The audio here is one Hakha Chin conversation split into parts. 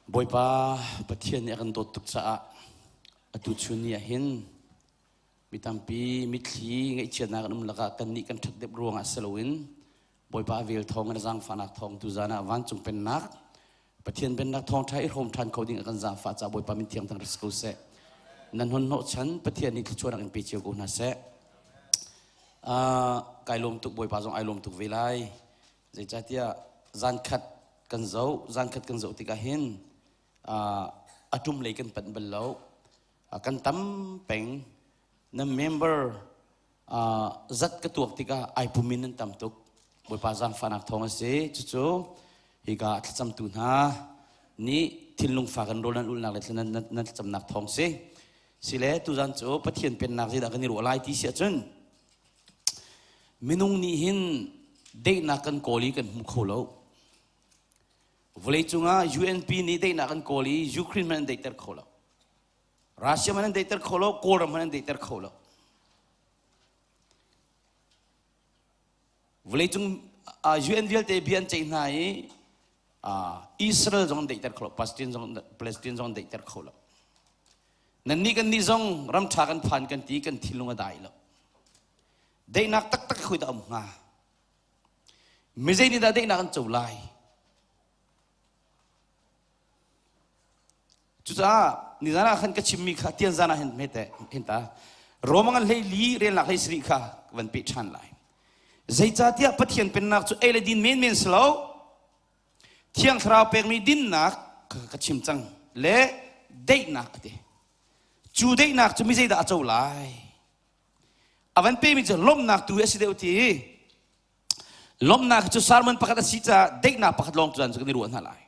Bawipa Pathian nih a kan dawt tuk caah atu chun ni ah hin mi tampi mitthli ngaihchiatnak an um lakah kannih kan ṭhat deuh ruangah si loin Bawipa a vel thawng in a zaangfahnak thawng tu zan ah vancung pennak Pathian pennak thawngṭha i hrawm ṭhan kho ding a kan zaangfah caah Bawipa min thiang thang rak si ko seh. Nan hon hnawhchan Pathian nih thluachuahnak in pe cio ko hna seh. Uh, kai lawm tuk Bawipa zong ai lawm tuk ve lai. Zeicahtiah zankhat kan zoh, zankhat kan zoh tikah hin a ṭum lei kan panh bal lo. Kan tam peng. Na member zat ka tuak tikah ai pum in nan tam tuk. Bawipa zaangfahnak thawng a si. Cucu hika thlacamtu hna nih thinlung fa kan rawl nan ulhnak le nan thlacamnak thawng si. Sile tuzan cu Pathian pennak zeidah kan i ruah lai ti si ahcun Minung nih hin daihnak kan kawl i kan hmu kho lo. Vawleicung ah UNP nih daihnak an kawl i Ukraine hmanh an daihter kho lo. Russia hmanh an daihter kho lo, Kawlram hmanh an daihter kho lo. Vawleicung UN vialte bia an ceih hna i Israel zong an daihter kho lo, Palestine zong, Palestine zong an daihter kho lo. Nannih kan nih zong ram ṭha kan phan kan ti kan thinlung a dai lo. Daihnak taktak khoi dah um hnga? Mizei nih dah daihnak an co lai? Cucaah nizan ah khan ka chimmi kha tian zan ah hin hmete hin ta Roma ngan hlei li relnak hlei sarih kha van pe ṭhan lai. Zeicahtiah Pathian pennak cu ei le din menmen si lo Thiang Thlarau pekmi dinnak ka chim cang le daihnak a ti. Cu daihnak cu mi zeidah a co lai? A van pemi cu lawmhnak tu a si deuh ti. Lawmhnak cu sermon pakhat a si caah daihnak pakhat lawng cu kan i ruah hna lai.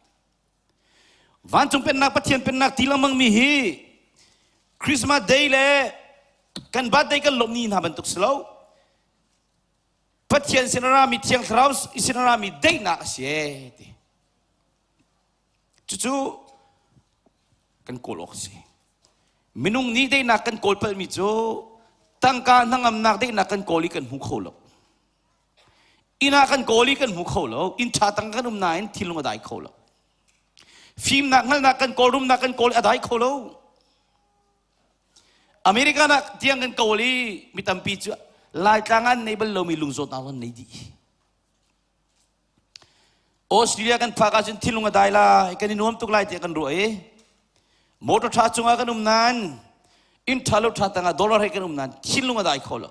Vancung pennak Pathian pennak ti lengmang mi hi Christmas day le kan birthday kan lawmh ni hna bantuk si lo. Pathian sin a rami Thiang Thlarau sin a rami daihnak a si ee ti. Cucu kan kawl awk a si. Minung nih daihnak kan kawl palmi cu tangka hnangamnak daihnak kan kawl i kan hmu kho lo. Inn ah kan kawl i kan hmu kho lo. Inn ṭha tang kan um nain thinlung a dai kho lo. Fimnak hngalhnak kan kawl rumnak kan kawl i a dai kho lo. America ah tiang kan kawl i mi tampi cu Laitlang an nei bal lomi lungzawtnak an nei dih. Australia kan phak ahcun thinlung a dai lai, kan i nuam tuk lai tiah kan ruah i motor ṭha cungah kan um nain inn ṭha lo ṭha tangah dollar he kan um nain thinlung a dai kho lo.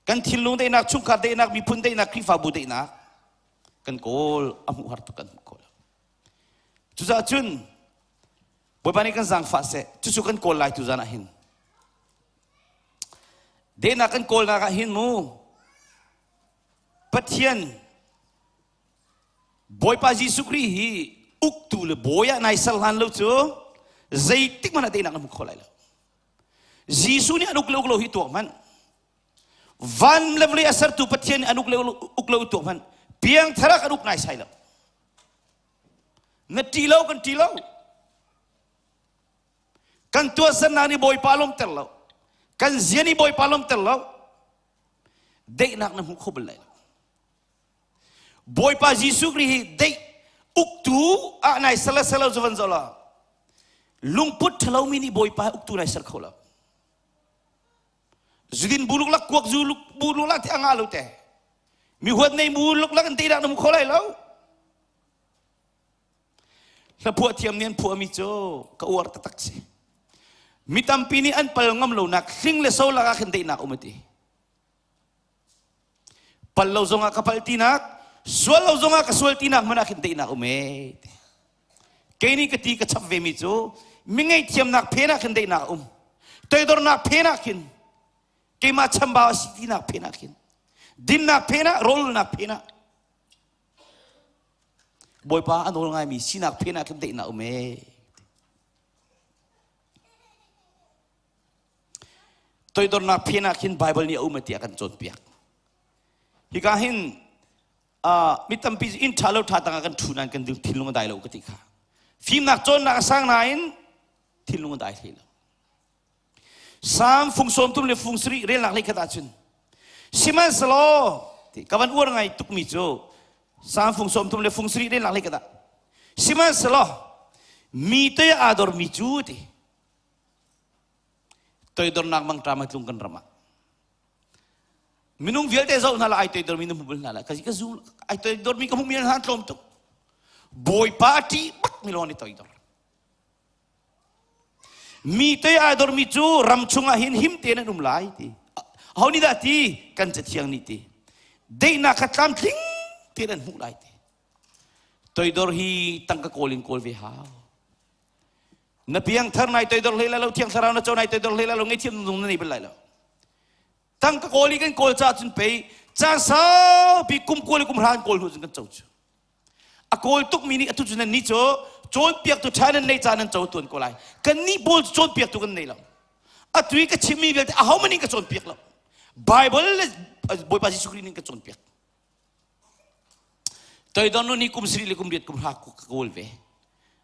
Kan thinlung daihnak, chungkhar daihnak, miphun daihnak, Khrihfabu daihnak kan kawl a hmuh har tuk kan hmuh kho lo. Cucaah cun Bawipa nih kan zaangfah seh. Cucu kan kawl lai tu zan ah hin. Dehnak kan kawlnak ah hin mu Pathian Bawipa Jesuh Khrih hi uktu le bawi ah nai ser hlan lo cu zeitik hmanh ah dehnak na hmu kho lai lo. Jesuh nih an uk le uk lo hi tuak hmanh. Van le vawlei a sertu Pathian nih an uk le uk lo tuak hmanh. Piangthar ah kan uk nai sai lo. Na ṭi lo kan ṭi lo. Kan tuahsernak nih Bawipa lawmter lo. Kan zia nih Bawipa lawmter lo. Daihnak na hmu kho bal lai lo. Bawipa Jesuh Khrih hi daih uktu ah nai sal sal lo zu van zoh la. Lungput ṭhalomi nih Bawipa uktu nai ser kho lo. Zudin buluk lak kuak zu buluk lak ti anga lo te. Mi huat nei buluk lak an te dak na mu kho lai lo. Hla phuah thiam nih an phuahmi cu ka uar taktak si. Mi tampi nih an pal ngam lonak hling le so lakah khin daihnak um ati. Pal lo zongah ka pal tinak, sual lo zongah ka sual tinak hmanh ah khin daihnak um ee. Kei nih ka ti ka chap ve mi cu mi ngaihthiamnak phen ah khin daihnak um. Toidornak phen ah khin keimah chambau a si tinak phen ah khin dinnak phen ah rawlulnak phen ah Bawipa a nawl ngaimi sinak phen ah khin daihnak um ee. Toidornak phen ah khin Bible nih a um tiah kan cawnpiak. Hika hin mi tampi inn ṭha lo ṭha tangah kan ṭhu nain kan thinlung a dai lo ka ti kha. Fimnak cawnnak a sang nain thinlung a dai hlei lo. Salm fung sawm tum le fung sarih relnak hlei khat ahcun sihmanhsehlaw ti ka van uar ngai tukmi cu. Salm fung 30 le fung sarih relnak lei ka dah. Sihmanhsehlaw mi toi aa dormi cu ti toidornak mangṭam a tlung kan ram ah. Minung vialte zoh hna la ai toidormi na hmu bal hna la. Ka ka zum ai toidormi ka hmuhmi hna tlawm tuk. Bawipa a ṭih bak mi lawng nih toidor. Mi toi aa dormi cu ram chungah hin him tein an um lai ti. Aho nih dah ti? Kan Cathiang nih ti. Daihnak kha tlamtling tein an hmuh lai ti. Toidor hi tangka kawl in kawl ve hau. Na piangthar nai toidor hlei lai lo, thiang thlarau na co nai toidor hlei lai lo, ngeihthiam nung na nei bal lai lo. Tangka kawl i kan kawl caah cun pei caan saupi kum kual i kum hra kan kawl hnu cun kan co cu. A kawl tukmi nih atu cu nan nih cu cawnpiaktu ṭha nan nei ca nan co tuan ko lai. Kan nih pawl cu cawnpiaktu kan nei lo. Atu i ka chimmi vialte ahohmanh in ka cawnpiak lo. Bible le Bawipa Jesuh Khrih nih ka cawnpiak. Toidor nu nih kum sarih le kum riat kum hra ka kawl ve.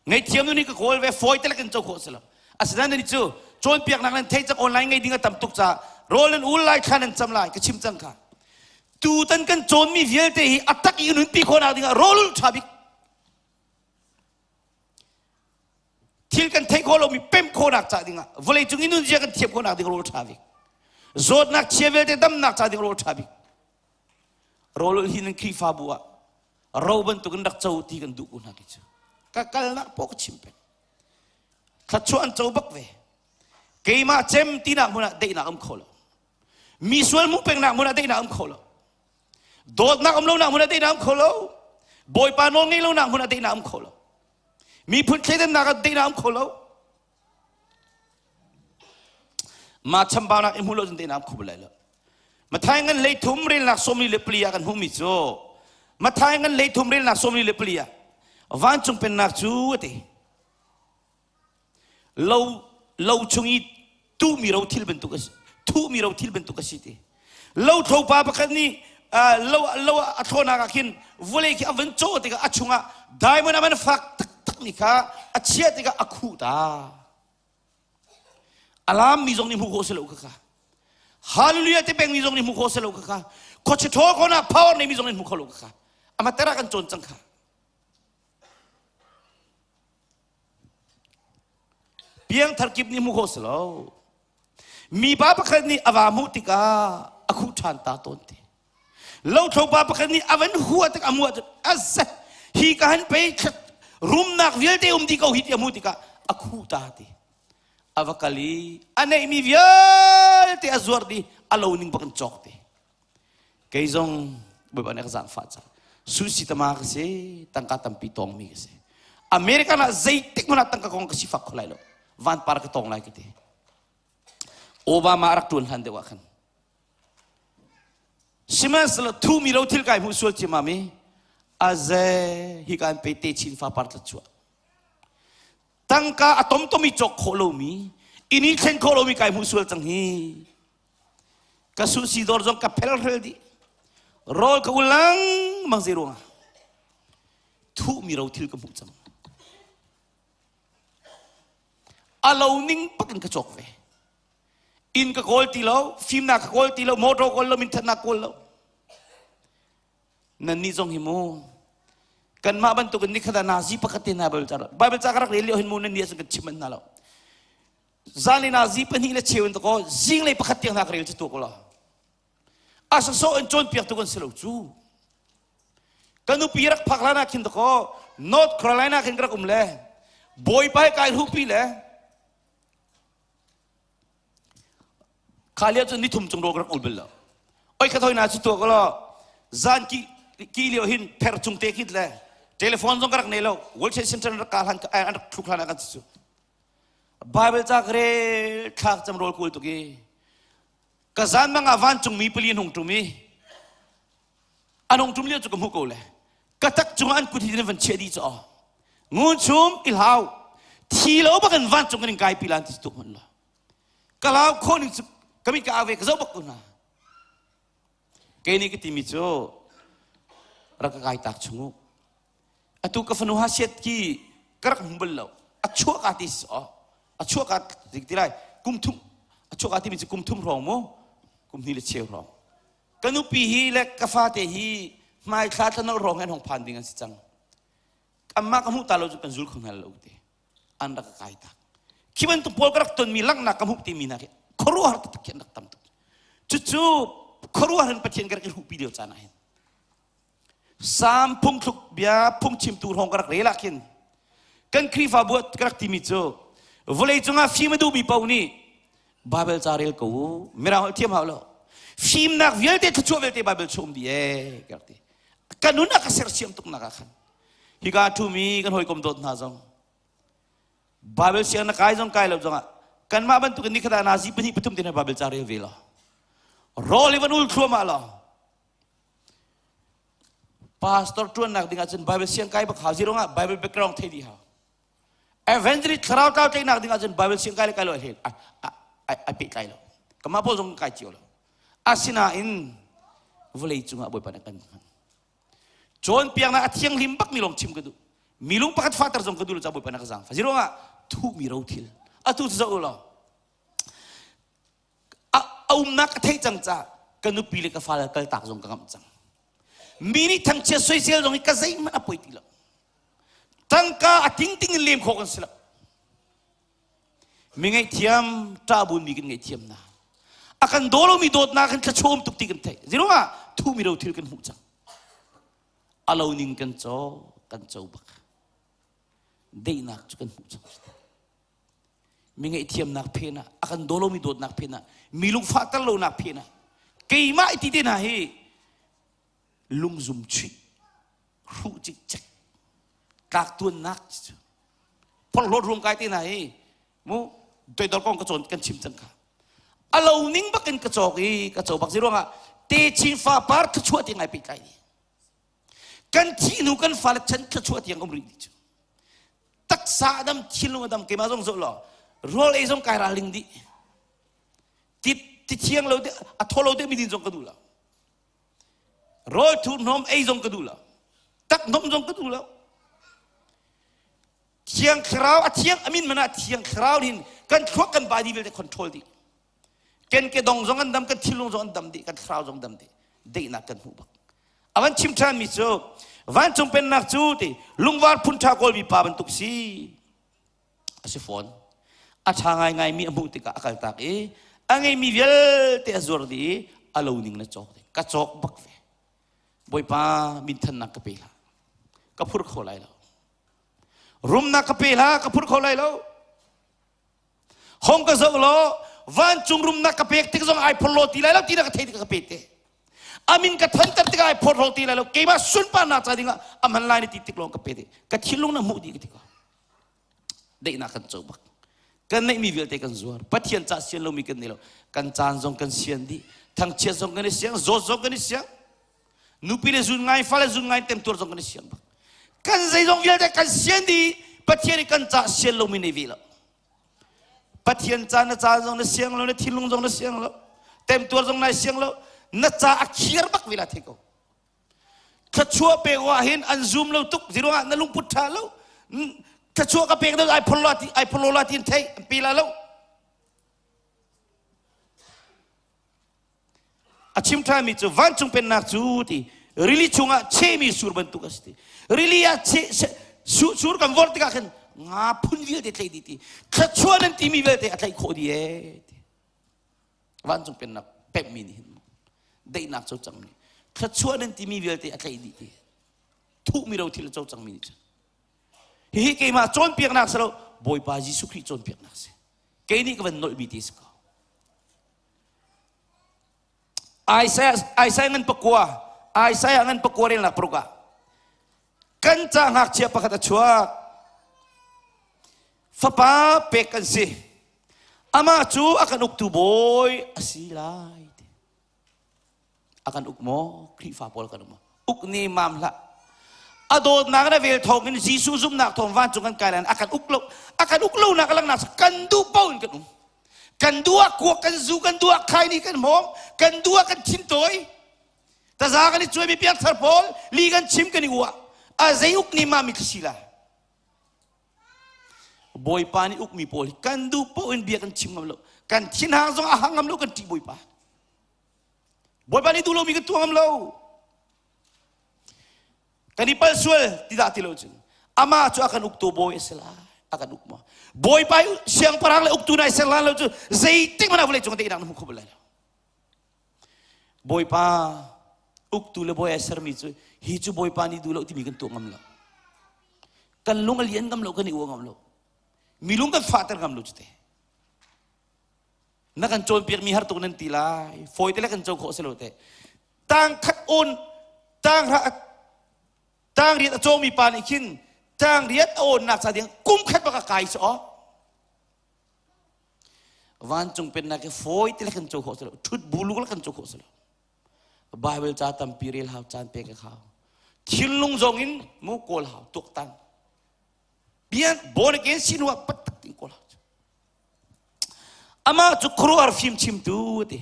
Ngaihthiam nu nih ka kawl ve fawi te kan co khawh si lo. Asinain nan cu cawnpiaknak nan theih cang online ngei ding a tam tuk caah rawl nan ul lai thla nan cam lai ka chim cang kha. Tutan kan cawnmi vialte hi a tak i nunpi khawhnak dingah rawl ul ṭha bik. Thil kan theih khawh lomi pemh khawhnak ca dingah vawleicung i nunzia kan thiam khawhnak ding rawl ṭha bik. Zawtnak chia vialte damnak ca ding rawl ṭha bik. Rawl ul hi nan Khrihfabu ah ro bantukin rak co ti kan duh ko hna khi cu. Ka kalnak poh ka chim peng. Thluachuah an co bak ve. Keimah cem tinak hmun ah daihnak um kho lo. Mi sual hmuh pengnak hmun ah daihnak um kho lo. Dawtnak um lonak hmun ah daihnak um kho lo. Bawipa nawl ngei lonak hmun ah daihnak um kho lo. Miphun thleidannak ah daihnak um kho lo. Mah chambaunak i hmuh lo cun daihnak um kho bal lai lo. Mathai ngan 33 relnak 44 ah kan hmuhmi cu Mathai ngan 33 relnak 44 ah vancung pennak cu a ti. Lo lo chung i tuhmi rothil bantuk a si thuhmi rothil bantuk a si ti. Lothlopa pakhat nih lo lo a thlawhnak ah khin vawlei khi a van cawh tikah a chungah diamond a man fak taktakmi kha a chiah tikah a khuh ta. A lammi zong nih hmuh khawh si lo kha. Hallelujah ti pengmi zong nih hmuh khawh si lo kha. Khuachia ṭhawl khawhnak power neimi zong nih hmuh kho lo kha. Amatera kan cawn cang kha. Piangthar kip nih hmuh khawh si lo. Mipa pakhat nih a va hmuh tikah a khuh ṭhan ta tawn ti. Lothlopa pakhat nih a van hua tik a hmuh ahcun azze hi ka han pei rumnak vialte um dih ko hi ti a hmuh tikah a khuh ta ti. A va kal i a neihmi vialte a zuar dih a lo ning bak in cawk ti. Kei zong Bawipa nih a ka zaangfah cang. Susi tama ka si, tangka tampi tawngmi ka si. American ah zeitik hmanh ah tangka kong ka sifak kho lai lo. Vanpar ka tawng lai ka ti. Obama a rak ṭuan hlan deuh ah khan. Sihmanhsehlaw thumi ro thil kai hmuh sual ciammam i aze hi ka an pe te chin fa par tla chuah. Tangka a tomtom i cawk khawh lomi, inn i thlen khawh lomi kai hmuh sual cang hi. Ka suhsi dawr zong ka phelhrel dih. Rawl ka ul lengmang zei ruangah thuhmi rothil ka hmuh cang. A lo ning bak in ka cawk ve. Inn ka kawl ti lo, fimnak ka kawl ti lo, motor kawl lo, minthatnak kawl lo. Nannih zong hi mu kanmah bantukin nikhat ah nazi pakhat te hna Bible ca Bible ca ka rak rel lio hin mu nan nih ahcun kan chim manh hna lo. Zan in ah zi pahnih le cheu in takaw zinglei pakhat tiang hna ka rel cu tu ko la. A sawsawh in cawnpiaktu kan si lo cu. Ka nupi rak phak hlan ah khin takaw North Carolina khin ka rak um le Bawipa he kai hruhpi le kha lio cu nithum cung ro ka rak ul bal lo. Oi kha thoi na cu tua ko lo zan ki ki lio hin pher cung te khit le telephone zong ka rak nei lo World Trade Center rak ka hlan an rak thluk hlan ah kan cu. Bible ca ka rel thlak cam rawl kawl tuk i ka zan mang ah vancungmi pali an hung ṭum i an hung ṭum lio cu ka hmuh ko le ka tak cungah an kut hi an van chiah dih caw ngun chum i hlau thi lo bak in vancung kan in kai pi lan ti tuk hmanh lo ka lau khawh ning cu ka mit ka au ve ka zoh bak ko hna kei nih ka timi cu rak ka kai tak chung u Atu ka fanu hasiat ki ka rak hmu bal lo. A chuah ka ti si a chuah ka ti lai kum thum a chuah ka timi cu kum thum hrawng mu kum hnih le cheu hrawng. Ka nupi hi le ka fate hi Hmaithla thlanolh hrawng hin hong phan ding an si cang. Amah ka hmuh ta lo cu kan zul kho hna lo te. An rak ka kai tak. Khi bantuk pawl ka rak tonmi langhnak ka hmuh timi hna khi khuaruahhar taktak khi an rak tam tuk. Cucu khuaruahhar in Pathian ka rak i hruhpi lio caan ah hin Salm phungthluk bia phungchimtu hrawng ka rak rel ah khin kan Khrihfabu ah ka rak timi cu vawlei cungah fim a duhmi paoh nih Bible ca rel ko u mirang holh thiam hau lo fimnak vialte thluachuah vialte Bible chung um dih ee ka rak ti ka nun a ka sersiam tuk nak ah khan hika ṭhumi kan hawikom dawt hna zong Bible siang na kai zong kai lo zongah kanmah bantuk in nikhat ah nazi pahnih pathum te na Bible ca rel ve law rawl i van ul thluahmah law Pastor ṭuannak ding ahcun Bible siang kai bak hau. Zirong ah Bible background thei dih hau. Evangelist thlarau tlau tleinak ding ahcun Bible siang kai le kai lo ai pehtlai lo. Kamah pawl zong kai cio lo. Asinain vawlei cungah Bawipa nih kan hman. Cawnpiaknak a thianghlim bakmi lawng chim ka duh. Mi lung pakhat fahter zong ka duh lo ca Bawipa nih ka zaangfah. Zirong ah thuhmi rothil. Atu cu zoh u law a umnak ka theih cang caah ka nupi le ka fale kaltak zong ka ngamh cang. Mi nih thangchiat soisel zong hi ka zeihmanh a poi ti lo. Tangka a tingting in lem khawh kan si lo. Mi ngaihthiam ṭahbun mi kan ngaihthiam hna. A kan daw lomi dawtnak kan thlachuam tuk ti kan theih. Zeiruangah thumi ro thil kan hmuh cang. A lo ning kan caw, kan co bak. Daihnak cu kan hmuh cang. Mi ngaihthiamnak phen ah a kan daw lomi dawtnak phen ah mi lungfahter lonak phen ah keimah i ti te hna hi lungzum chuih hruh cikcek tlak tuannak cu phorhlawt ruam kai te hna hi mu toidor kong ka cawn kan chim cang kha a lo ning bakin ka cawk i ka co bak ziruangah te chin fa par thluachuah ti ngai pehtlai ni kan thi hnu kan fale chan thluachuah tiang um rih ti cu taksa a dam thinlung a dam keimah zong zoh law rawl ei zong kai ralring dih ti ti thiang lo a thaw lo deuh mi din zong ka duh lo rawl thur hnawm ei zong ka duh lo tak hnawm zong ka duh lo thiang thlarau a thiang amin mana thiang thlarau hin kan thluak kan body vialte control dih Kan kedong zong an dam, kan thinlung zong an dam dih, kan thlarau zong dam dih. Daihnak kan hmuh bak. A van chim ṭhanmi cu vancung pennak cu ti lungvar phun ṭha kawlmi pa bantuk si a si fawn. A ṭha ngaingaimi a hmuh tikah a kaltak i a ngeimi vialte a zuar dih i a lo ning na cawk dih. Ka cawk bak ve. Bawipa minthannak ka pe hlah. Ka phur kho lai lo. Rumnak ka pe hlah, ka phur kho lai lo. Hong ka zoh law vancung rumnak ka pek tik zong ai phorhlaw ti lai lo ti na ka thei tik ka pe te. Amin ka thanter tikah ai phorhlaw ti lai lo keimah sunparnak ca dingah a hman lai na ti tik lawng ka pe te. Ka thinlung na hmuh dih ka ti ko. Daihnak kan co bak. Kan neihmi vialte kan zuar. Pathian ca sian lomi kan nei lo. Kan caan zong kan sian dih. Thangchiat zong kan i siang, zawt zong kan i siang. Nupi le zun ngai, fale zun ngai temtuar zong kan i siang bak. Kan zeizong vialte kan sian dih. Pathian i kan ca sian lomi nei ve lo. Pathian ca na ca zong na siang lo, na thinlung zong na siang lo, temtuar zong nai siang lo, na ca a khiar bak ve la thei ko. Thluachuah pek ah hin an zum lo tuk, ziruangah na lungput ṭha lo. Thluachuah ka pek deuh ai phorlo ti ai phorlo la ti in thei an pe la lo. A chim ṭhanmi cu vancung pennak cu ti rili chungah chehmi sur bantuk a si ti. Rili ah cheh sur kan vorh tikah khan nga phun vialte tlaih dih ti. Thluachuah nan timi vialte a tlaih khawh dih ee ti. Vancung pennak pemhmi nih hin daihnak co cangmi thluachuah nan timi vialte a tlaih dih ti. Thuhmi ro thil a co cangmi nih cun. Hihi keimah cawnpiaknak si lo Bawipa Jesuh Khrih cawnpiaknak si. Kei nih ka van nolhmi ti si ko. Isaiah, Isaiah ngan pakua, Isaiah ngan pakua relnak paruk ah kan ca ngakchia pakhat a chuak. Fapa pek kan si. Amah cu a kan uktu bawi a si lai. A kan uk maw? Khrihfa pawl kan uk maw? Uk ni mam hlah. A dawtnak na vel thawng in Jesuh zumhnak thawng vancung kan kai lai a kan uk lo. A kan uk lo nak langnak kan duh paoh in kan um. Kan duh ah kuak kan zu, kan duh ah khai ni kan hmawm, kan duh ah kan thin tawi. Taza kan i cuai mi piangthar pawl li kan chim kan i uah. A zei uk ni ma mi si la. Bawipa nih ukmi pawl hi kan duh paoh in bia kan chim ngam lo. Kan thinhang zong a hang ngam lo kan ṭih Bawipa. Bawipa nih duh lomi kan tuah ngam lo. Kan i palh sual ti dah ti lo cun amah cu a kan uktu bawi a si lai. A kan uk maw? Bawipa siangpahrang le uktu nai ser lan lo cu zeitik hmanh ah vawlei cung daihnak na hmu kho bal lai lo. Bawipa uktu le bawi ai sermi cu hi cu Bawipa nih duh lo timi kan tuah ngam lo. Kan lung a lian ngam lo, kan i uah ngam lo. Mi lung kan fahter ngam lo cu te. Na kan cawnpiak mi har tuk nan ti lai. Fawi te le kan co khawh si lo te. Tang khat on tang ra tang riat a cawmi pa nih khin tang riat a awnnak ca ding kum khat bak a kai cu aw. Vancung pennak hi fawi te le kan co khawh si lo. Ṭhut buluk le kan co khawh si lo. Bible ca tampi rel hau, caan pek a hau. Thinlung zong in mu kawl hau, tuaktan. Bian born again si hnu ah pattak ting kawl hau. Amah cu khuaruahhar fim chimtu ti.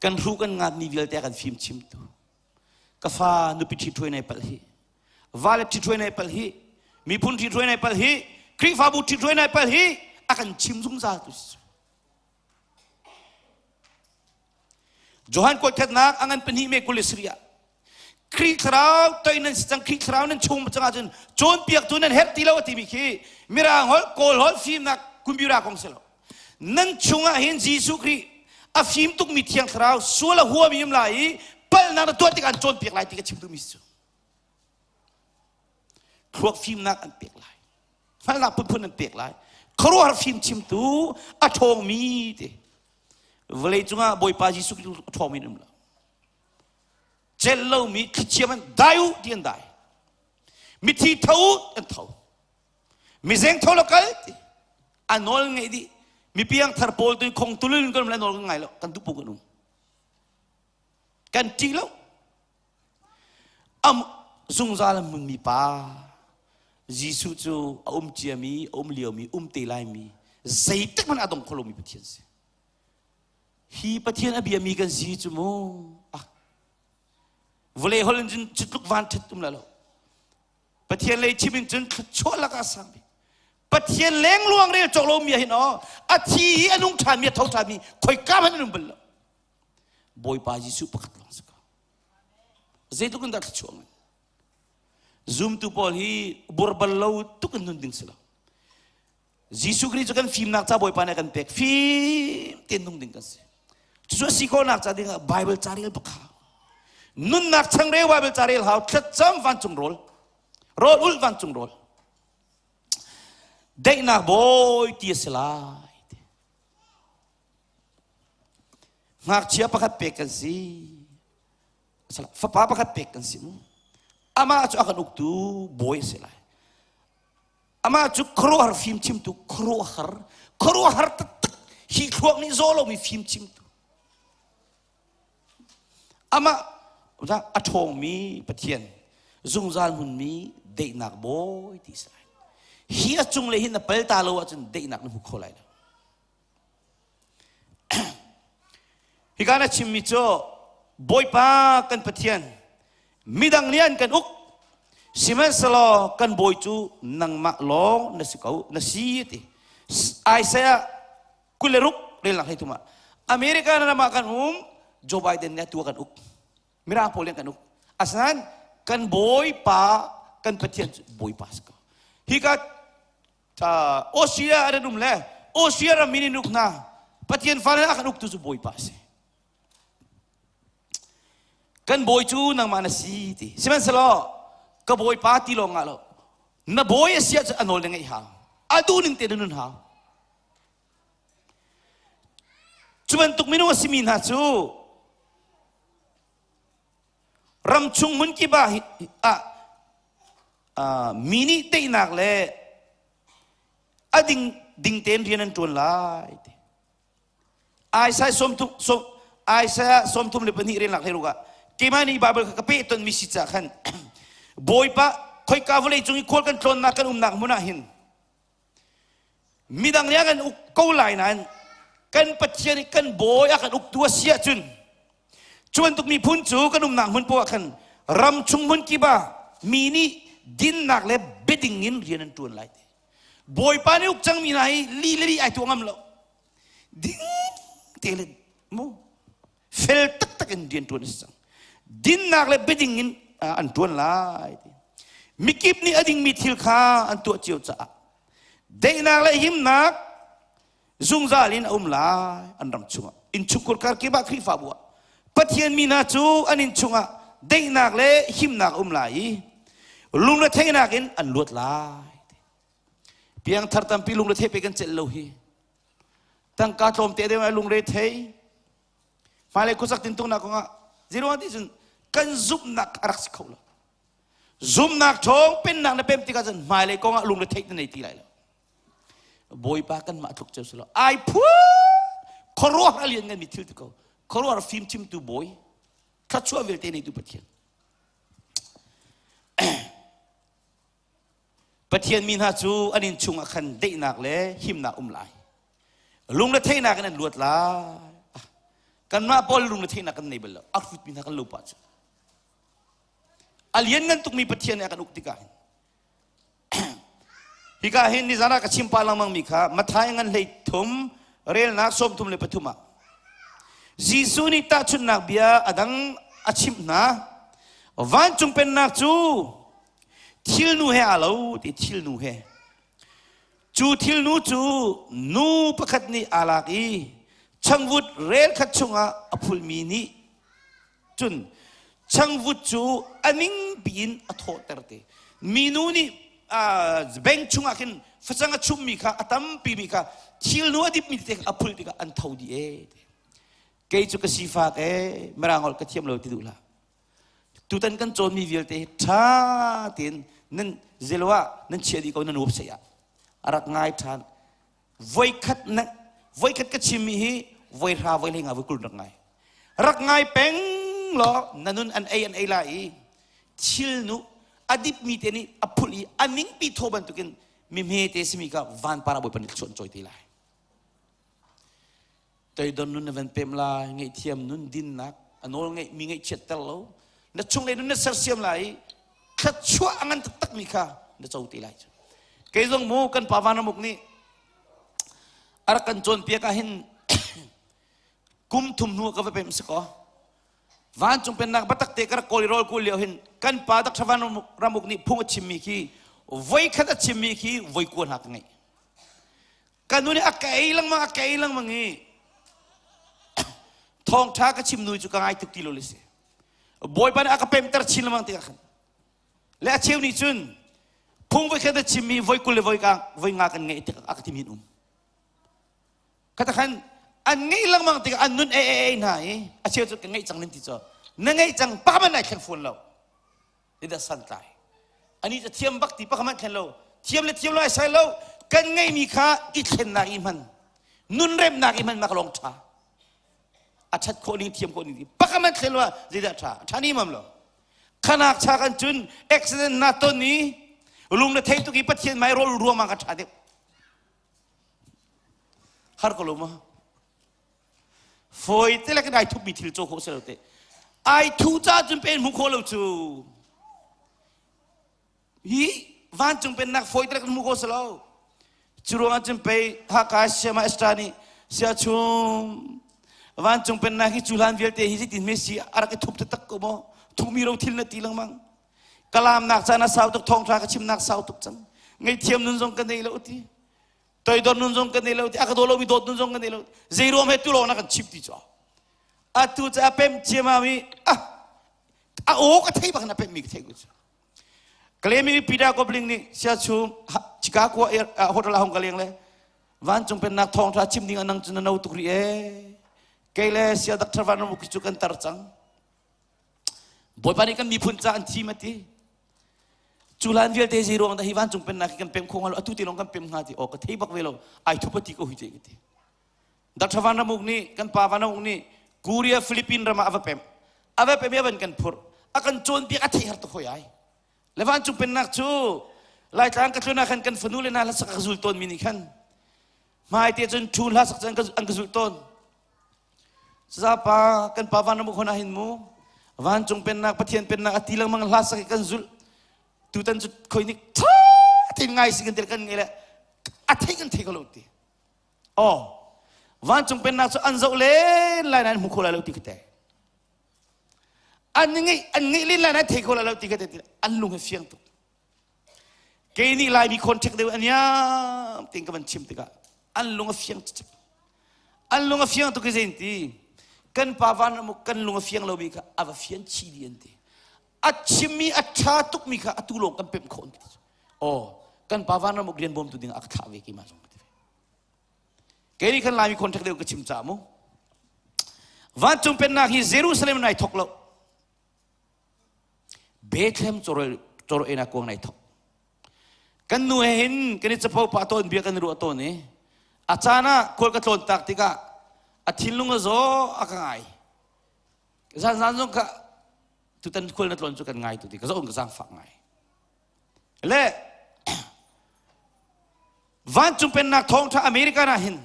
Kan hru kan ngat mi vialte kan fim chimtu. Ka fa nupi ṭhi nei palh hi. Vale ṭhi nei palh hi. Miphun ṭhi nei palh hi. Khrihfabu ṭhi nei palh hi. A kan chim zungzal tu si. Johan kuatkhatnak a ngan pahnih me 27 ah Khrih thlarau toi nan si cang Khrih thlarau nan chung cang ahcun cawnpiaktu nan herh ti lo a timi khi mirang holh kawl holh fimnak computer kong si lo nan chungah hin Jesuh Khrih a fim tukmi thiang thlarau sual a huami um lai i palhnak na tuah tikah an cawnpiak lai ti ka chim duhmi si cu thluak fimnak an pek lai hngalhnak phunphun an pek lai khuaruahhar fim chimtu a ṭhawngmi ti vawlei cungah Bawipa Jesuh Khrih a ṭhawngmi an um lo celh lomi thlichia man dai u ti an dai mithi tho u an tho mizeng tho lo kal ti a nawl ngeih dih mipiang thar pawl tu khong tulul kan um lai nawl kan ngai lo kan duh kan um kan ṭih lo am zungzal hmunmi pa Jesuh cu a um ciami a um liomi um te laimi zeitik hmanh a dong kho lomi Pathian si hi Pathian a biami kan si cu mu ah vawlei hol in cun cu tluk van ṭhat um la lo Pathian lei chim in cun thluachuah lakah sang bik Pathian lengluang rel cawk lomi ah hin aw a thi i a nung ṭhanmi a tho ṭhanmi khoika hmanh an um bal lo Bawipa Jesuh pakhat lawng si ko zeitluk in dah thluachuah ngan zumtu pawl hi burbal lo tuk in nun ding si lo Jesuh Khrih cu kan fimnak ca Bawipa nih a kan pek fim tein nung ding kan si cucu a si khawhnak ca ding ah Bible ca rel bak hau nunnak changreu Bible ca rel hau thlacam vancung rawl rawl ulh vancung rawl daihnak bawi ti a si lai Ngakchia pakhat pek kan si. Fapa pakhat pek kan si mu. Amah cu a kan uktu bawi a si lai. Amah cu khuaruahhar fim chimtu khuaruahhar khuaruahhar taktak hi thluak nih zaw lomi fim chimtu. Amah a ṭhawngmi Pathian zungzal hmunmi daihnak bawi ti si lai. Hi a cung le hin na pal ta lo ahcun daihnak na hmu kho lai lo. Hika na chimmi cu Bawipa kan Pathian midang nih an kan uk sihmanhsehlaw kan bawi cu nangmah lawng na si ko na si ti Isaiah 26 relnak hlei thum ah America ram ah kan um Joe Biden nih atu kan uk Mirang pawl nih kan uk asinain kan Bawipa kan Pathian cu Bawipa si ko hika Austria an um le Austria ram min in uk hna Pathian fale a kan uktu cu Bawipa a si kan bawi cu nangmah na si ti sihmanhsehlaw ka bawipa ti lawng ah lo na bawi a si ahcun a nawl na ngeih hau a duh ning te na nun hau cu bantuk minung a simi hna cu ramchung hmun kip ah ah mi nih teinak le a ding ding tein rian an ṭuan lai ti Isaiah sawmthum sawm Isaiah 32 rian lak hlei ah keimah nih Bible kha ka peh tonmi si ca khan Bawipa khoika vawlei cung i khual kan tlawnnak kan umnak hmun ah hin Midang nih a kan uk ko lai nain kan Pathian i kan bawi a kan uktu a si ahcun cu bantuk miphun cu kan umnak hmun poah khan ram chung hmun kip ah mi nih dinnak le biading in rian an ṭuan lai ti. Bawipa nih uk cangmi hna hi li le li ai tuah ngam lo. Ding te le mu fel taktak in rian ṭuan a si cang. Dinnak le biading in an ṭuan lai ti. Mikip nih a dingmi thil kha an tuah cio caah daihnak le himnak zungzal in a um lai an ram chungah. Innchungkhur kar kip ah Khrihfabu ah Pathian mi hna cu an inn chungah daihnak le himnak a um lai i lungretheihnak in an luat lai. Piangthar tampi lungretheih pe kan celh lo hi. Tangka tlawmte deuh ah lungre thei. Hmailei khuasak tintuknak kongah zeiruang ti cun kan zumhnak a rak si kho lo. Zumhnak ṭhawng pennak na pem tikah cun hmailei kongah lungre theih na nei ti lai lo. Bawipa kanmah tluk cio si lo. Ai phu khuaruah a lian nganmi thil ti ko. Khuaruah fim chimtu bawi thluachuah vialte neitu Pathian. Pathian mi hna cu an inn chungah khan daihnak le himnak um lai. Lungretheihnak in an luat lai. Kanmah pawl lungretheihnak kan nei bal lo. A hrutmi hna kan lo pah cu. A lianngan tukmi Pathian nih a kan uk tikah hin. Hika hin nizan ah ka chim pah lengmang mi kha Matthai ngan hlei thum relnak 33 ah Jesuh nih tahchunhnak bia a dang a chimh hna. Vancung pennak cu Thilnu he aa lo ti thilnu he. Cu thilnu cu nu pakhat nih aa lak i changvut rel khat chungah a phulmi nih cun changvut cu a ning piin a thawhter te. Minu nih bank chungah khin facang a chummi kha a tampi mi kha thilnu a dipmi te a phul tikah an tho dih ee. Kei cu ka sifak ee mirang holh ka thiam lo ti duh hlah. Tutan kan cawnmi vialte hi ṭha tein nan zelo ah nan chiah dih ko nan website ah a rak ngai ṭhan. Voikhat na voikhat ka chimmi hi voi hra voi hlei nga voi 20 rak ngai. Rak ngai peng law na nun an ei an ei lai i thilnu a dipmi te nih a phulh i a ningpi thaw bantukin mi hmete simi kha vanpar ah Bawipa nih thluachuah an cawi te lai. Toidor nun na van pem lai, ngaihthiam nun dinnak, a nawl ngeih mi ngaihchiat ter lo. Na chunglei nun na sersiam lai i thluachuah a ngan taktak mi kha na co te lai. Kei zong mu kan pa Vanramuk nih a rak kan cawnpiak ah hin kum thum hnu ka va pem si kaw vancung pennak biatak te ka rak kawl i rawl kul lio hin kan pa Dr. Van Ramuk nih phung a chimmi khi voi khat a chimmi khi voi kua hna ka ngeih. Ka nu nih a ka ei lengmang a ka ei lengmang i thawngṭha ka chim nu cu ka ngai tuk ti lo le si. Bawipa nih a ka pemter chin lengmang tikah khan le a cheu nih cun phung voi khat a chimmi voi 20 le voi ka voi nga kan ngeih tik a ka timi um. Khata khan an ngeih lengmang tikah an nun ei ei ei hna i a cheu cu ka ngeih cang nan ti cu na ngeih cang pa man ai thleng fawn lo. Dah santlai. Ani cu thiam bak ti pakhat hmanh thlen lo. Thiam le thiam lo ai sai lo. Kan ngeihmi kha i thlennak i hman. Nun remnak i hman mak lawng ṭha. A ṭhat khawh ning thiam khawh ning ti. Pakhat hmanh thlen lo ah zeidah ṭha? A ṭha ni mam lo. Khanak cha kan cun accident na ton i lung na thei tuk i Pathian mai rawl ruangmang ka ṭha deuh. Har ko lo ma? Fawi te le kan ai thupmi thil caw khawh si lo te. Ai thu ca cun pen hmu khawh lo cu. Hi vancung pennak fawi te le kan hmu khawh si lo. Cu ruangah cun pei Haka Siama Estra nih sia chung vancung pennak hi cu hlan vialte hi zeitin hme si a rak i thup taktak ko maw thumi ro thil na ti lengmang kalamnak caan a sau tuk thawngṭha ka chimnak sau tuk cang ngaihthiam nun zong ka nei lo ti toidor nun zong kan nei lo ti a ka daw lomi dawt nun zong kan nei lo zei ruam he tu lawng na kan chim ti cu atu cu a pem ciamam i ah a aw ka thei bak na pem mi ka thei ku cu Kalemi Peter Gobling nih sia chu Chicago hotel ah hong ka leng le vancung pennak thawngtha chim ding anang cu na no tuk ri e kei le sia Dr. Van Ramuk cu kan tar cang Bawipa nih kan miphun ca an thim a ti. Cu hlan vialte zei ruang dah hi vancung pennak hi kan pem kho hnga lo atu te lawng kan pem hnga ti aw ka thei bak ve lo ai thup a ti ko hi te ka ti. Dr. Van Ramuk nih kan pa Van Ramuk nih Korea Philippine ram ah a va pem. A va pem i a van kan phurh. A kan cawnpiak a theih har tuk hoi ai. Le vancung pennak cu Laitlang ka tlun ah khan kan fanu le hna hlasak a ka zul tawn mi nih khan hmai te cun thu hla sak cun an ka zulh tawn. Sazapa kan pa van ram khon ah hin mu vancung pennak Pathian pennak a ti lengmang hla sak kan zulh tutan cu khoi nik tha tein ngai si kan tel kan ngai le a thei kan thei ko lo ti oh vancung pennak cu an zoh len lai nain hmu kho lai lo ti ka te. An ngeih an ngeih len lai na thei kho lai lo ti kha ti an lung hi fiang tuk. Kei nih Laimi contact deuh aniam tin ka van chim tikah an lung a fiang cicik. An lung a fiang tuk i zein ti kan pa van ram kan lung a fiang lomi kha a va fian chi di an ti. A chimmi a ṭha tukmi kha atu lawng kan pemh khawh an ti. Aw kan pa van ram rian bawmtu ding a ka thlah ve keimah zong ka ti ve. Kei nih khan Laimi contact deuh ka chim ca mu. Vancung pennak hi Jerusalem nai thok lo. Bethlehem cawraw ena kuang nai thok. Kan nu he hin kan i capo pah tawn bia kan i ruah tawn i a caan ah khual ka tlawn tak tikah a thinlung a zaw a ka ngai. Zan zan zong kha tutan khual na tlawn cu kan ngai tu ti ka zawn ka zaangfak ngai. Le vancung pennak thawngṭha America ah hin